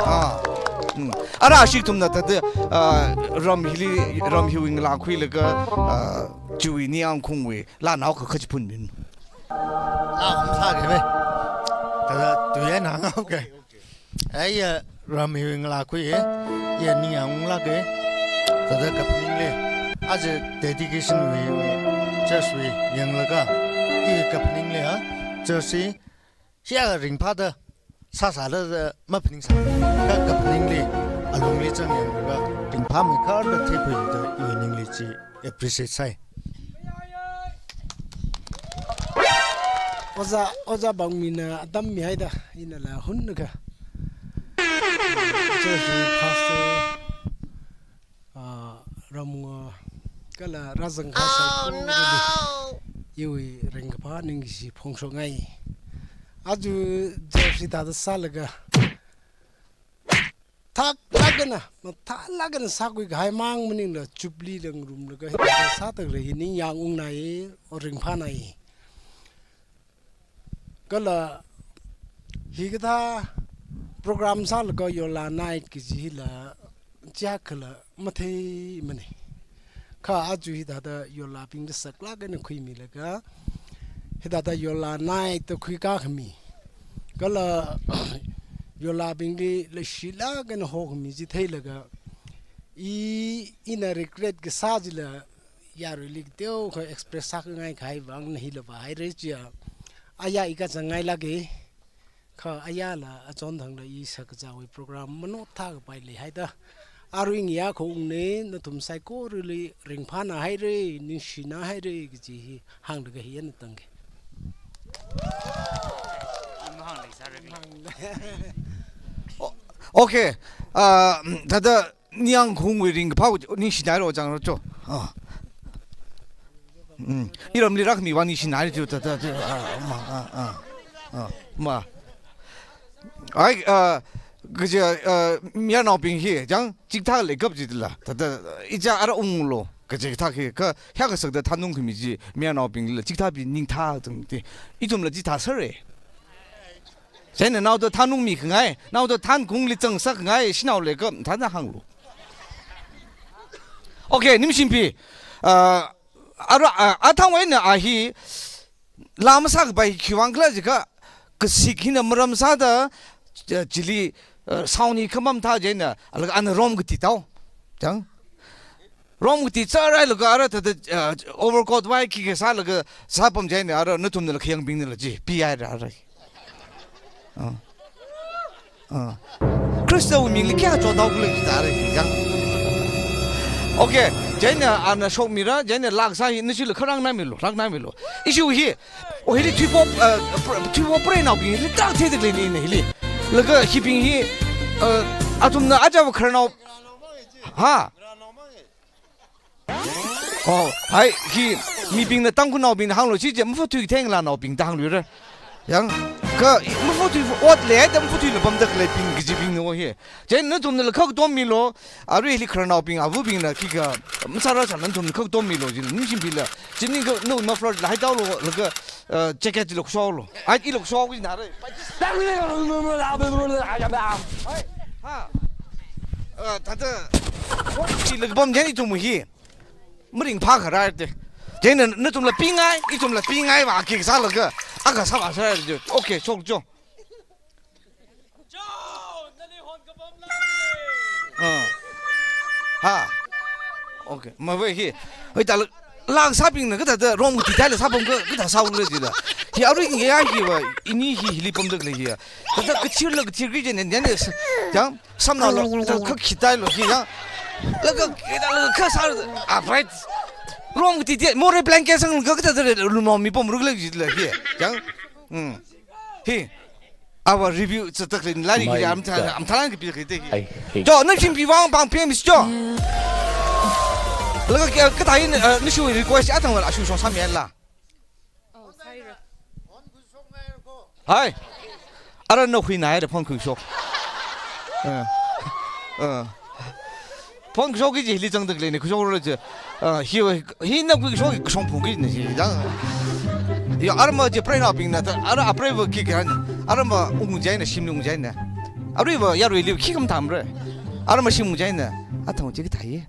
Ah. Hmm. Ara ashik athumna thāda, ah, ram hili, ram hiwui ngalā khuilaga, ah, chiwui ningyāng khaungwui laa nao kha khachiphun min. Laa hum sāke ve. Thāda tui eina hānghaoke. Ai, iya ram hiwui ngalā khui e. Iya ningyāng unglāke. Thāda kaphaningli. Aja dedication wui, wui, church wui yanglaga. Iya kaphaningli ha. Church hi hiyākha ringphāda sāsāda, da maphaningsā. Kha kaphaningli, alungli chang yanglaga, ringphāmeikharda theikhuida iwui ningli chi appreciate sai. Ojā, ojā Bangmina atam mihaida, inala hunakha. Church wui pastor, ah, ramnga kala rāzangkahai saikorali iwui ringkaphā ningkashi phongshokngai. Aja church hithāda sālaga, thaklāk eina, mathālāk eina sākhui kahai mang maningla, chupli langrumlaga hithāda sāda khalei hi ningyāng ungnai, ringphānai. Kala hikathā program sālaga yorla night kaji hila chiyākhala matheimana. Kha aja hithāda yorlabingli saklāk eina khuimilaga, hithāda yorla night da khuikā khami. Kala yorlabingli leishilāk eina hokhami chi theilaga, i, ina regret kasā chila, yaruili kateokha express sākhangai kahai vang na hila vāhaira chiya. Aya i kazang ngailāke. Kha ayala achonthangla i shakazāwui program manothā kapai leihaida. Arui ngayā khaungna nathum saikorali ringphāna haira, ningshina haira kaji hi hānglaga hi eina tangke. O-, okay. Ah, thāda ningyāng khaungwui ringkaphā ningshinaira chang ro cho. Ah. Mm. Iramli rākhami vang ningshinaira cho, thāda, thāda, ah, ma, ah, ah. Ah, ma. Ai, ah, kaja, ah, mayarnaobing hi, chang, chikathā leikap chila, thāda, ichā ara unglo, kaja kathā hi, kha, hiyākha sakda thanung khami chi, mayarnaobinglila, chikathā pi ningthā zangte. Ithumla chithā sāra. Chieina naoda thanungmi khangai, naoda thankhaungli zangsakkhangai, shanao leikap, thāda hānglu. Okay, Nimshimpi, ah, ara, ah, athang eina a hi, laa masākapai khiwuivang khala jiakha, kasik hina maram sāda, eh, chili, eh, sound hi khamam thā chieina, laga ana rom kati tao. Chang? Rom kati chārai laga ara thāda, eh, overcoat vai khikha sālaga sāpam chieina ara nathumnala khayangbingnala chi, pi haira ara. Ah. Ah. Khristawui mingli kayā chothaokhala jida re, yang. Okay, chieina ana shokmira, chieina laa kasā hi, nashila kharang namilu, rang namilu. Issue hi, oh, hili thuipop, uh, pr-, thuipop preinaobing hili tak theida leini hili. Laga hibing hi, uh, athumna aja va khararnao. Ha? Oh, hai, hi, mibingna Tangkhulnaobingna hānglu, chi chi mafuthui thengla naobing da hāngluira. Yang, kha, mafuthui, ot leida mafuthuila pamda khaleibing kajibingna wo hi. Chieina nathumnala khak tom milu, arui hili khararnaobing, avabingna khikha, masāra sā nathumna khak tom milu, jin, ningshimbila. Chieina kha, no, mafloor la haitaolu, laga, uh, jacket la khuishokalu. Ai, ila khuishok kajina re. Hai, ha. Uh, thāda, chi laga pam chieina ithum hi. Maringphā kharar te. Chieina nathumla pingai, ithumla pingai va, khi sālaga. Akha sāva sāra jo. Okay, shok jo. Ah. Ha. Okay. Mavei hi. Hoi ta la, laa kasābingna kathāda rom kati thāla sāpam kha, kathā sāungra jida. Hi arui nge ya hi va, ini hi hili pamda khalei hi ya. Thāda kathirla kathir ki jin, yan, yan, yang, samnaolu, thāda kha khitailo hi ya. Laga, laga kha sā, ah, right. Rom kati thā, more blanket sanglaga kathāda lumao mi pamrukhala jila hi. Yang. Hmm. Hi. Ava review zatak lin lari ki, mai am tha-, ga. Am tharan ki pi ki te hi. Ai, hi. Jo, nashim pi vang pang pem is jo. Laga kya, kathā hi, uh, nashu request athang wala ashu shong sāmila. Oh, sorry. Hai. Ara na hui na da phone khuishok. Uh. Uh. Phone khuishok ki ji hili zangda khaleina, khuishokra ji. Ah, hi, hina khuishok, khuishok phung kajina ji. Yang. Ya, arma ji preinaobingna thā, ara apreiva khikha. Arma ung jaina, shimli ung jaina. Aruiva, yaruili khi kamathāmara. Arma shim ung jaina. Athang ji kathā hi.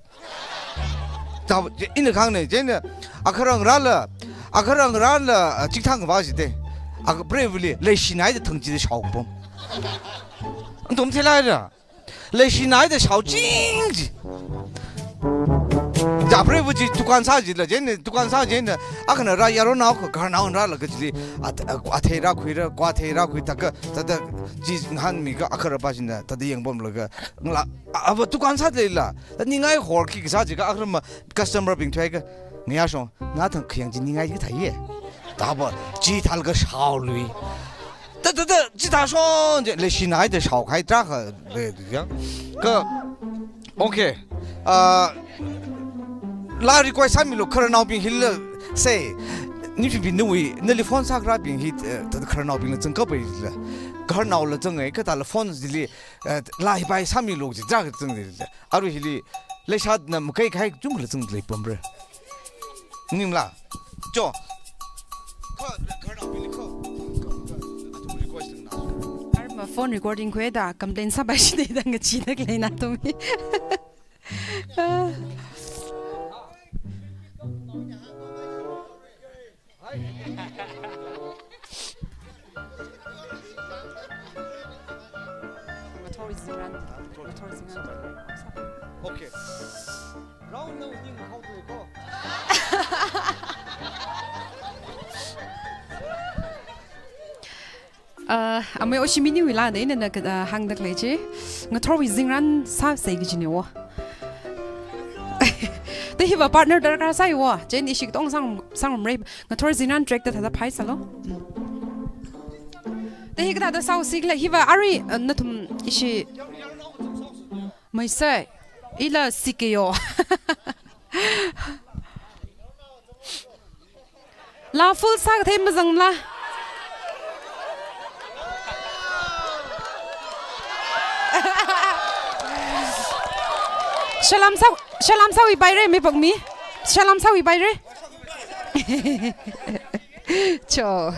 Thā, ji, ina kahāngna, jina, akharang rala, akharang rala, ah, chikthang va jite. Apreiva̱li, leishinaida thang jida shaopam. Nathum theilaira. Leishinaida shaoching ji. Ja apreiva̱ ji dukan sā jila, jina, dukan sā jina, akhana rā yaronao kha khararnao rālaga jili, at-, at-, athei rākhuira, kwa athei rākhui thākha, thāda ji ngahānmi kha akhara pa jina, thāda yangpamlaga, ngala, a, ava dukan sāda leila, thāda ningai hor khi kasā jiakha, akharama customer bing thuiakha, ngayā shong, nathang khayang ji ningai kathā hi. Thāva, chithālaga shaolui. Thāda, thāda, chithā shong ji, leishinaida shaokahai tarākha, le, ya. Kha, okay. Ah, laa request sāmilu, khararnaobing hila, say, ni pi pi nawui, nali phone sākharābing hi, eh, thāda khararnaobingla zangkapai la. Khararnaola zangai, kathāla phone jili, eh, laa hi pai sāmilu ji, tarākha zangli. Arui hili, leishāda makai kahai kachungkhala zangda leipamra. Ningla. Jo. Kha, khararnaobingli kha. Athum request na. Arma phone recording khuida complain sāpai shida ngachida khaleina athum hi. Ah. Ngathor Zingran. Ngathor Zingran. Okay. Round no ning how to go. Uh, amei Oshimini wui laa da ina na ka, uh, hāngda khalei chi. Ngathorwui zingran sāsei kaji ni wo. Thāda hiva partner darkar sāi wo. Chieina ishi katong sang, sangrumra. Ngathor zingran track thāda phai sālu. Mm. Thāda hi kathāda sāusi khala hiva arui, uh, nathum ishi. Maisai. Ila sikeyo. Laa full sākathei mazangla. Salam sā, salam sāwui paira, mi pokmi. Salam sāwui paira. Cho.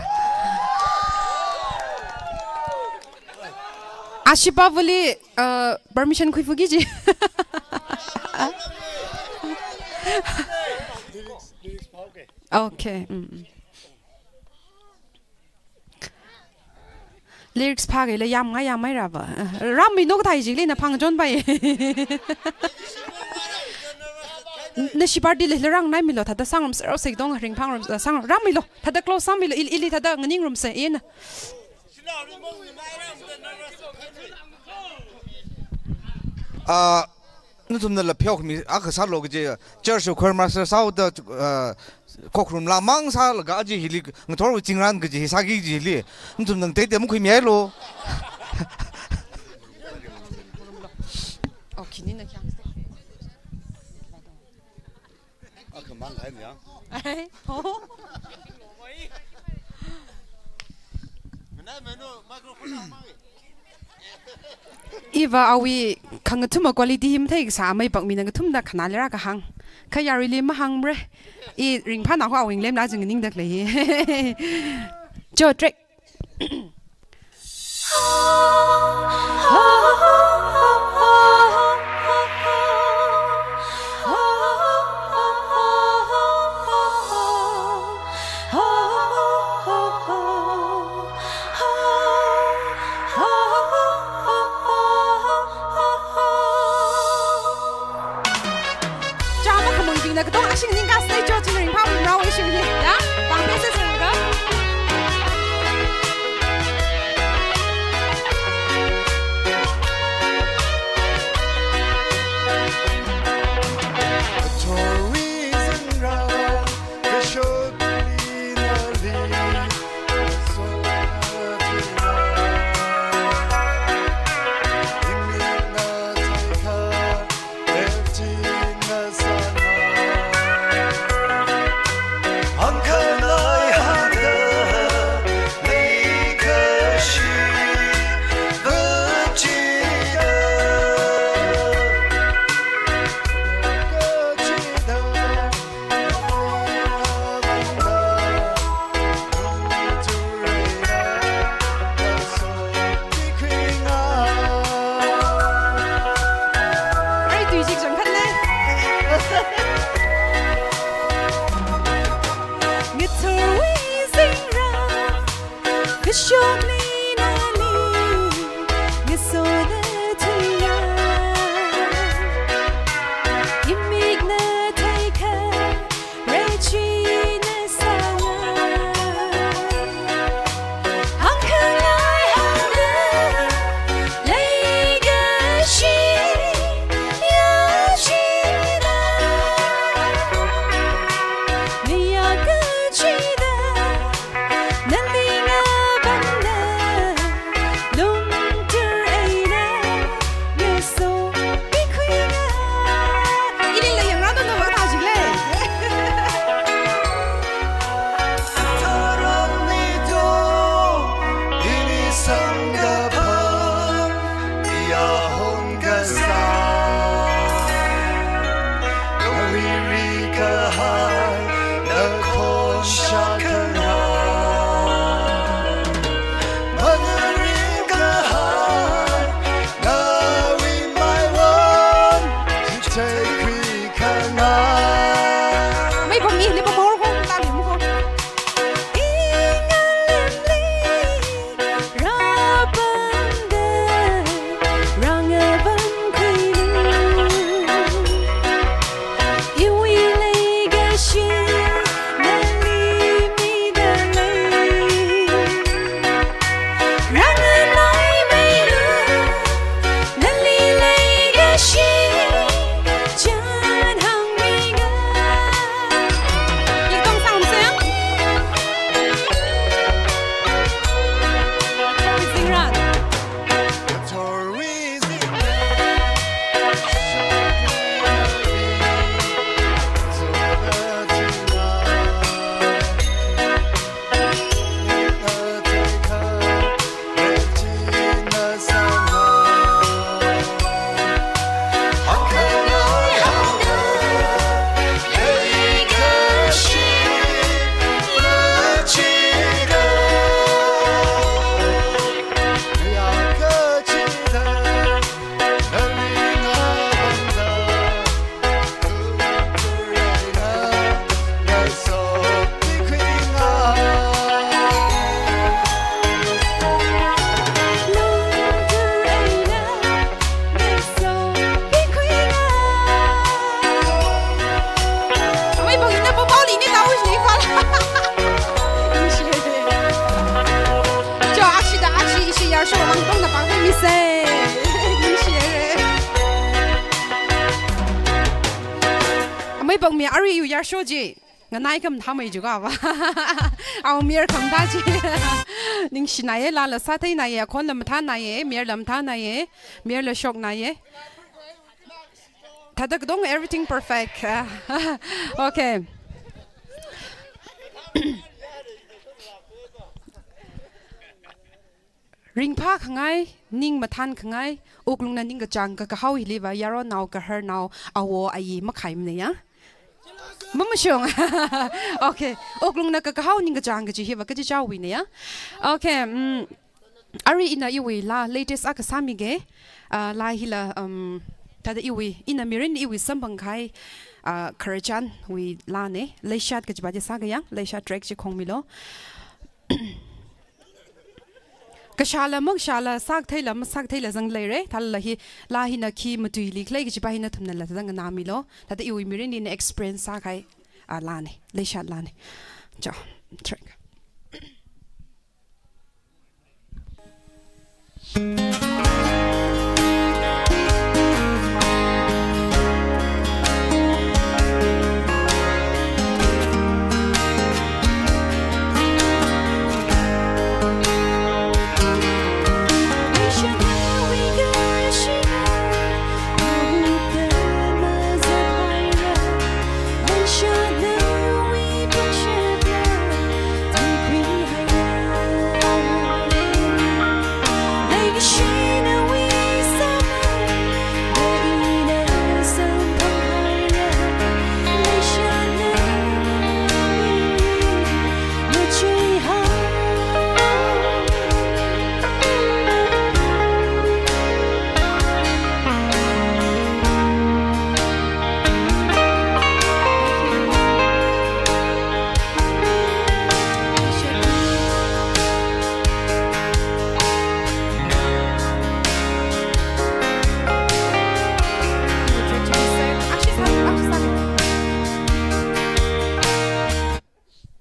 Ashipa vali, uh, permission khuifuki ji. Okay. Mm, mm. Lyrics phākhala yāmngai yāmhaira va. Rāmilo kathā jikli na phangchon pai. Nashi party li rāngnaimilo, thāda sangrumsei raosei dong ringphāngrumsei, sang rāmilo, thāda close sāmilo, ili, ili thāda nganingrumsei ina. Ah, nathumnala pheokhami akha sālo kaji, church choir master sāhaoda, ah, khokharum lamang sālaga aja hili ngathor zingrān kaji hi sāki kaji hili nathumna ngateitei makhuimihailo. Oh, khini na khyang. Akhamang hai niya. Ai, oh. Iva awui khangathuma quality hi matheikasā amei pakmina ngathumda khanā leira kahāng. Kha yaruili mahāngmara. I ringphāna ho awui ngalemla jing nganingda khalei hi. Cho, track. Chāma khamang bingna katong ashi ningkasei cho, ching ringphā mrao issue hi. Ya? Pangphe se sungga. Pangmi arui iwui yarsho chi. Nganai khamathāmei jikha va. Awui mayar khamathā chi. Ningshinaiya, laala sātheinaiya, khonla mathānaiya, mayarla mathānaiya, mayarla shoknaiya. Thāda kadong everything perfect. Okay. Ringphākhangai, ning mathānkhangai, wuklungna ningkachāng kakahao hiliva, yaronao, gaharnao, awo, ayi, makhaimanei ya. Mamashung. Okay. Wuklungna kakahao ningkachāng kaji hiva kachichāwuinei ya. Okay. Mm, arui ina iwui laa latest akha sāmige. Ah, laa hila, um, thāda iwui, ina mirin iwui samphangkahai, ah, khararchanwui laanei. Leishat kajiva chi sāga ya, leishat track chi khongmilo. Kashāla makashāla, sākatheila masākatheila zangleira. Thālala hi, laa hina khi matuili khalei kajiva hi nathumnala thāda nganāmilo. Thāda iwui mirin ina experience sākahai, ah, laanei, leishat laanei. Cho, track.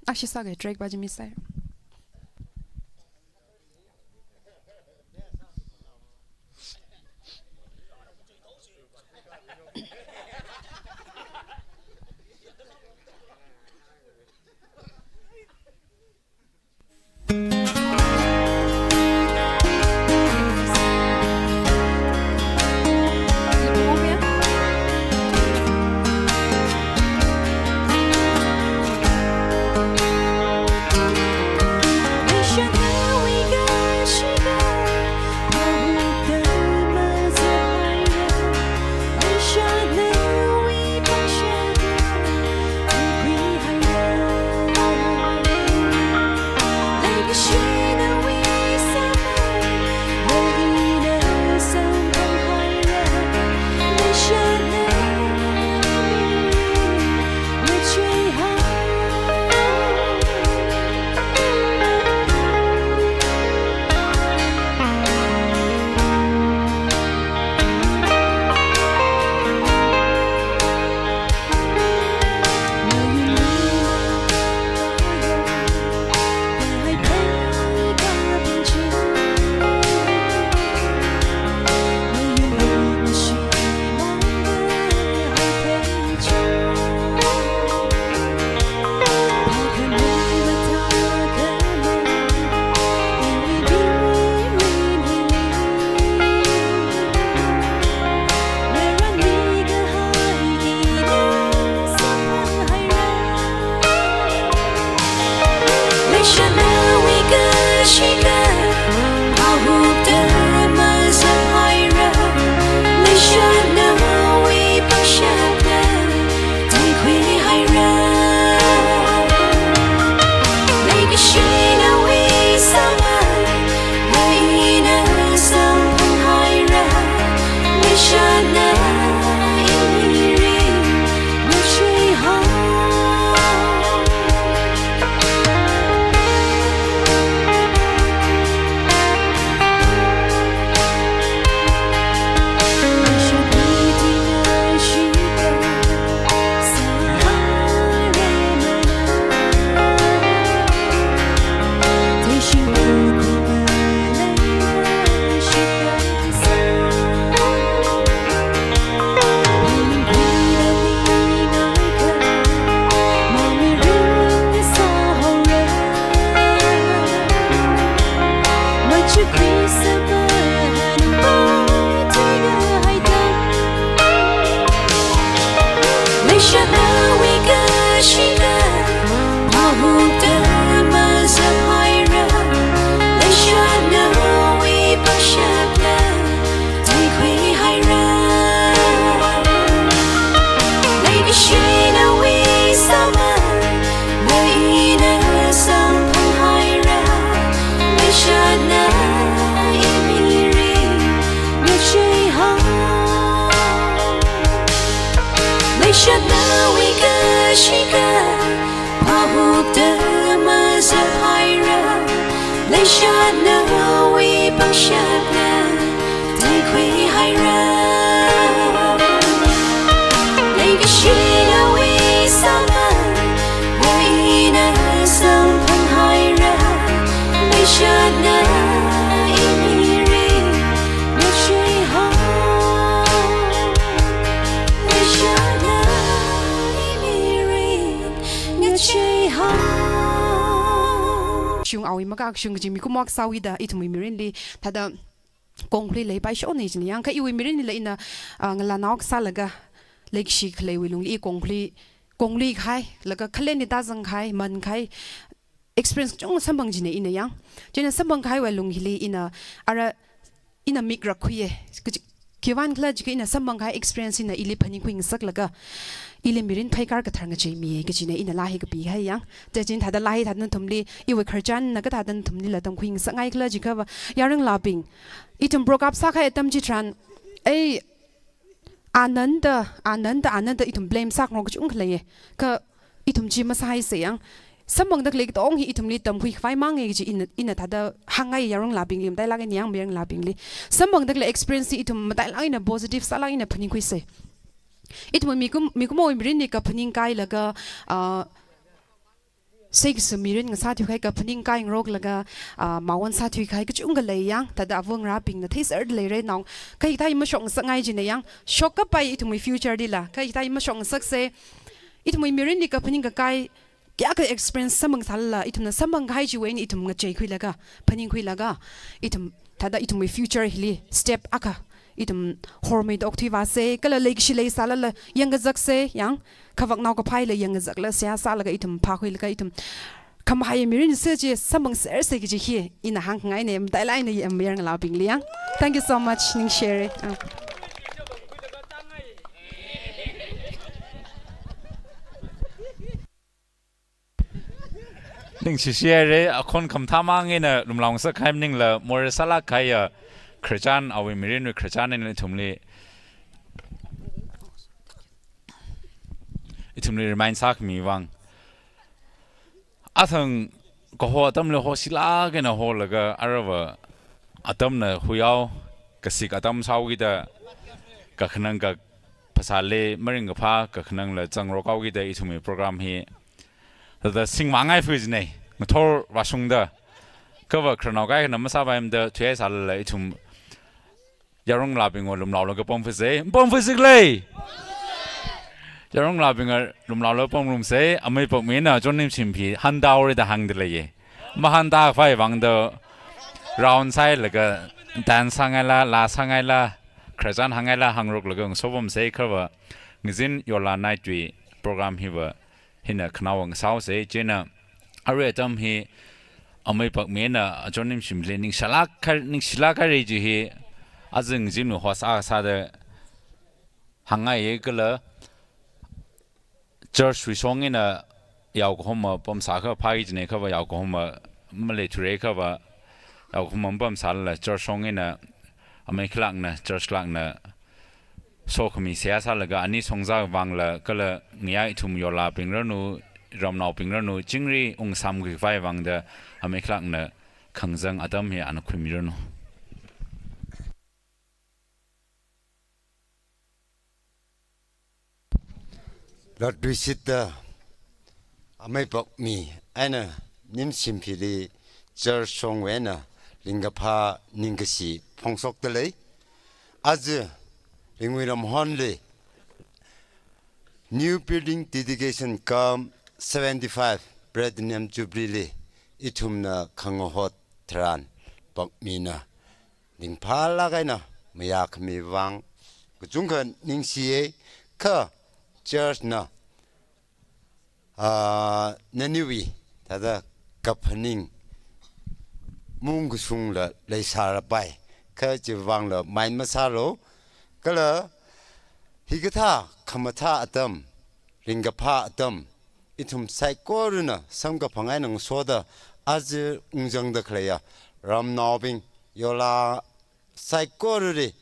Akha sāga, track va chi miss sāi. Shatna wi pang shatna, dai khui haira. Leikashi nawui samphang, naina samphang haira. Leishatna i mirin, ngachei ho. Leishatna i mirin, ngachei ho. Shung awui makak shung kaji mikumo kasāwui da ithumwui mirinli thāda konglui leipai shokna jina yang, kha iwui mirinlila ina, ah, ngalānao kasālaga leikashi khaleiwui lungli i konglui, konglui kahai, laga khalenli tāzang kahai, man kahai, experience kachungkha samphang jina ina yang. Chieina samphang kahaiwui lung hili ina ara ina mik rakkhuiya. Kaji, khiwuivang khala jiakha ina samphang kahai experience ina ili phaningkhui ngasaklaga, ili mirin phaikar kathar ngacheimiya kajina ina laa hi kapihai yang. Chieina thāda laa hi thāda nathumli, iwui khararchanna kathāda nathumlila tamkhui ngasakngai khala jiakhava, yaronlaabing, ithum broke up sākahai atam chitharan, ei, ananda, ananda, ananda ithum blame sāngarok kachungkha leiya. Kha ithum chi masāhaisa yang. Samphangda khalei katonga hi ithumli tamkhui khavai manga kaji ina, ina thāda hāngngai yaronlaabingli, matailāk eina yangmi yaronlaabingli. Samphangda khalei experience hi ithum matailāk eina positive sālāk eina phaningkhuisa. Ithum mikum, mikumowui mirinli kaphaning kailaga, ah, seikasā mirin ngasā thuikahai, kaphaning kai ngaroklaga, ah, mawon sā thuikahai kachungkha lei yang, thāda avāngarābingna theiserda leira nao. Kha hikathā hi mashok ngasakngai jina yang, shokkapai ithumwui future lila, kha hikathā hi mashok ngasaksa. Ithumwui mirinli kaphaning kakai, kayākha experience samphang sālala, ithumna samphang kahai chiwui eina ithum ngacheikhuilaga, phaningkhuilaga, ithum thāda ithumwui future hili step akha ithum hormeida okthui vāsa, kala leikashi leisālala yangkazaksa, yang khavaknao kaphaila yangkazakla seihā sālaga ithum phākhuilaga ithum khamahai mirin sā chi samphangsersa kaji hi ina hāngngaina, matailāk eina yaronlaabingli yang. Thank you so much, ningshihaira. Ah. Ningshishihaira, akhon khamathā mang eina lumlong sākahai maningla, morei sālāk kahaiya khararchan, awui mirinwui khararchan eina ithumli, ithumli remind sākhami vang. Athang kaho atamli hoshilāk eina holaga, aruiva atamna huihao, kasik atam sāhaokida, kakhanang ka phasāli maringkaphā kakhanangla zangrokhaokida ithumwui program hi thāda singmāngai fui jina, ngathor vāshungda. Khava khararnao kaikhana masāpaimada thuihaisālala ithum yaronlaabingwui lumlaolaga pamfuse, pamfuse khala. Yaronlaabingwui lumlaolaga pamrumsa, amei Pakmina John Nimshimphi hānda haora da hāngda leiya. Mahānda khavai vangda round sāhailaga dance sāngaila, laa sāngaila, khararchan hāngngaila hāngroklaga ngasopamsa, khava ngazin Yola Night wui program hiva hina khanaowa ngasāhaosa. Chieina arui atam hi amei Pakmina John Nimshimphili ningshilāk kha-, ningshilāk haira kaji hi aja ngazinwui host akha sāda hāngngaiya kala church wui shong eina yaokahoma pamsā kha phāki jina, khava yaokahoma maleithura, khava yaokahoma mapamsālala church shong eina amei khalākna, church lākna sokhami seihā sālaga ani shongza vangla kala ngayā ithum Yolabing ranu, ramnaobing ranu, chingri ungsamkhui khavai vangda amei khalākna khangazang atam hi ana khuimiranu. Latluishitta amei Pakmi eina Nimshimphili church shongwui eina ringkaphā ningkashi phongshokda lei. Aja Ringui Ramhonli New Building Dedication cum seventy-five Platinum Jubilee li ithumna khangahot tharan Pakmina ringphālāk eina mayākhami vang kachungkha ningshiya, kha church na, ah, naniwui thāda kaphaning mung kashungla leisārapai, kha chivangla mind masālu, kala hikathā khamathā atam, ringkaphā atam, ithum saikorana samkaphang eina ngasoda aja ungzangda khaleiya ramnaobing Yola saikorali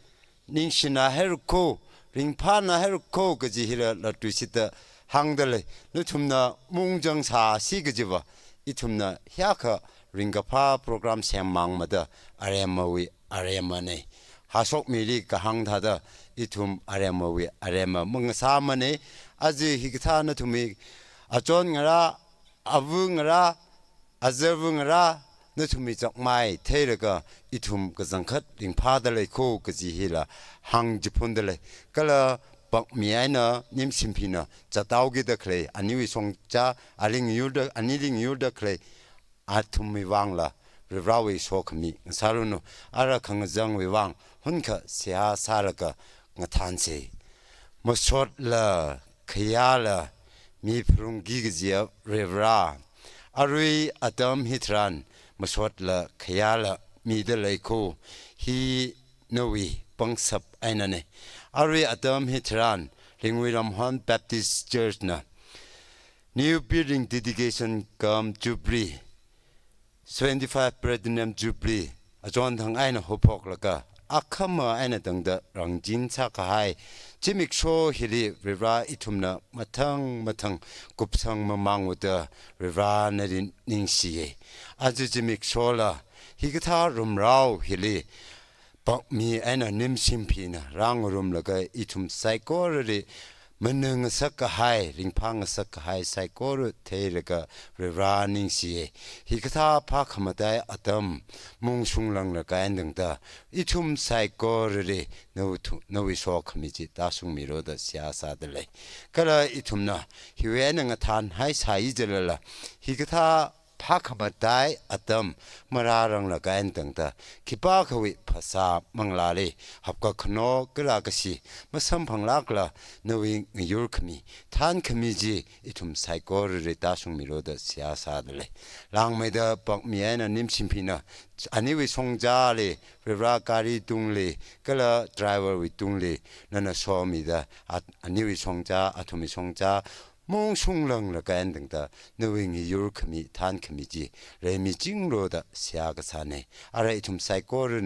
ningshina hairako, ringphāna hairako kaji hila Latluishitta hāngda lei. Nathumna mung zangsāsi kajiva ithumna hiyākha ringkaphā program semmangmada aremmawui aremmana. Hashokmili kahāng thāda ithum aremmawui aremma mangasāmana. Aja hikathā nathumwui achon ngarā, ava ngarā, azarva ngarā, nathumwui chakmai theilaga ithum kachangkhat ringphāda leiko kaji hila hāngchiphunda lei. Kala Pakmi eina Nimshimphina zathaokida khalei, aniwui shongza, ali ngayurda, anili ngayurda khalei athumwui vangla Varivarāwui sokhami ngasāranu. Ara khangazangwui vang hunkha seihā sālaga ngathānsa. Masotla khayāla miphalungki kajiya Varivarā, arui atam hitharan masotla khayāla mida leiko. Hi nawui pangshap einana. Arui atam hitharan Lingwui Ramhon Baptist Church na New Building Dedication cum Jubilee, seventy-five Platinum Jubilee achonthang eina haophoklaga akhama eina tangda rāngazin sākahai zimiksho hili Varivarā ithumna mathang mathang kupsang mamāngwuda Varivarā nali ningshiya. Aja zimikshola hikathā rumrao hili Pakmi eina Nimshimphina rāngarumlaga ithum saikorali manangasak kahai, ringphāngasak kahai saikora theilaga Varivarā ningshiya. Hikathā phākhamatai atam mungshunglanglakha eina tangda ithum saikorali nawui thu-, nawui sokhami chi tāshungmilu da seihā sāda lei. Kala ithumna hiwui eina ngathānhai sāi jilala, hikathā phākhamatai atam marāranglakha eina tangda khipākhawui phasā manglāli hapkakhano kala kashi masamphanglākla nawui ngayurkhami, thānkhami chi ithum saikorali tāshungmilu da seihā sāda lei. Langmeida Pakmi eina Nimshimphina aniwui shongzali, Varivarā gari tungli, kala driver wui tungli nana somida, at-, aniwui shongza, athumwui shongza mungshunglanglakha eina tangda nawui ngayurkhami, thānkhami chi leimichinglu da seihā kasāna. Ara ithum saikorana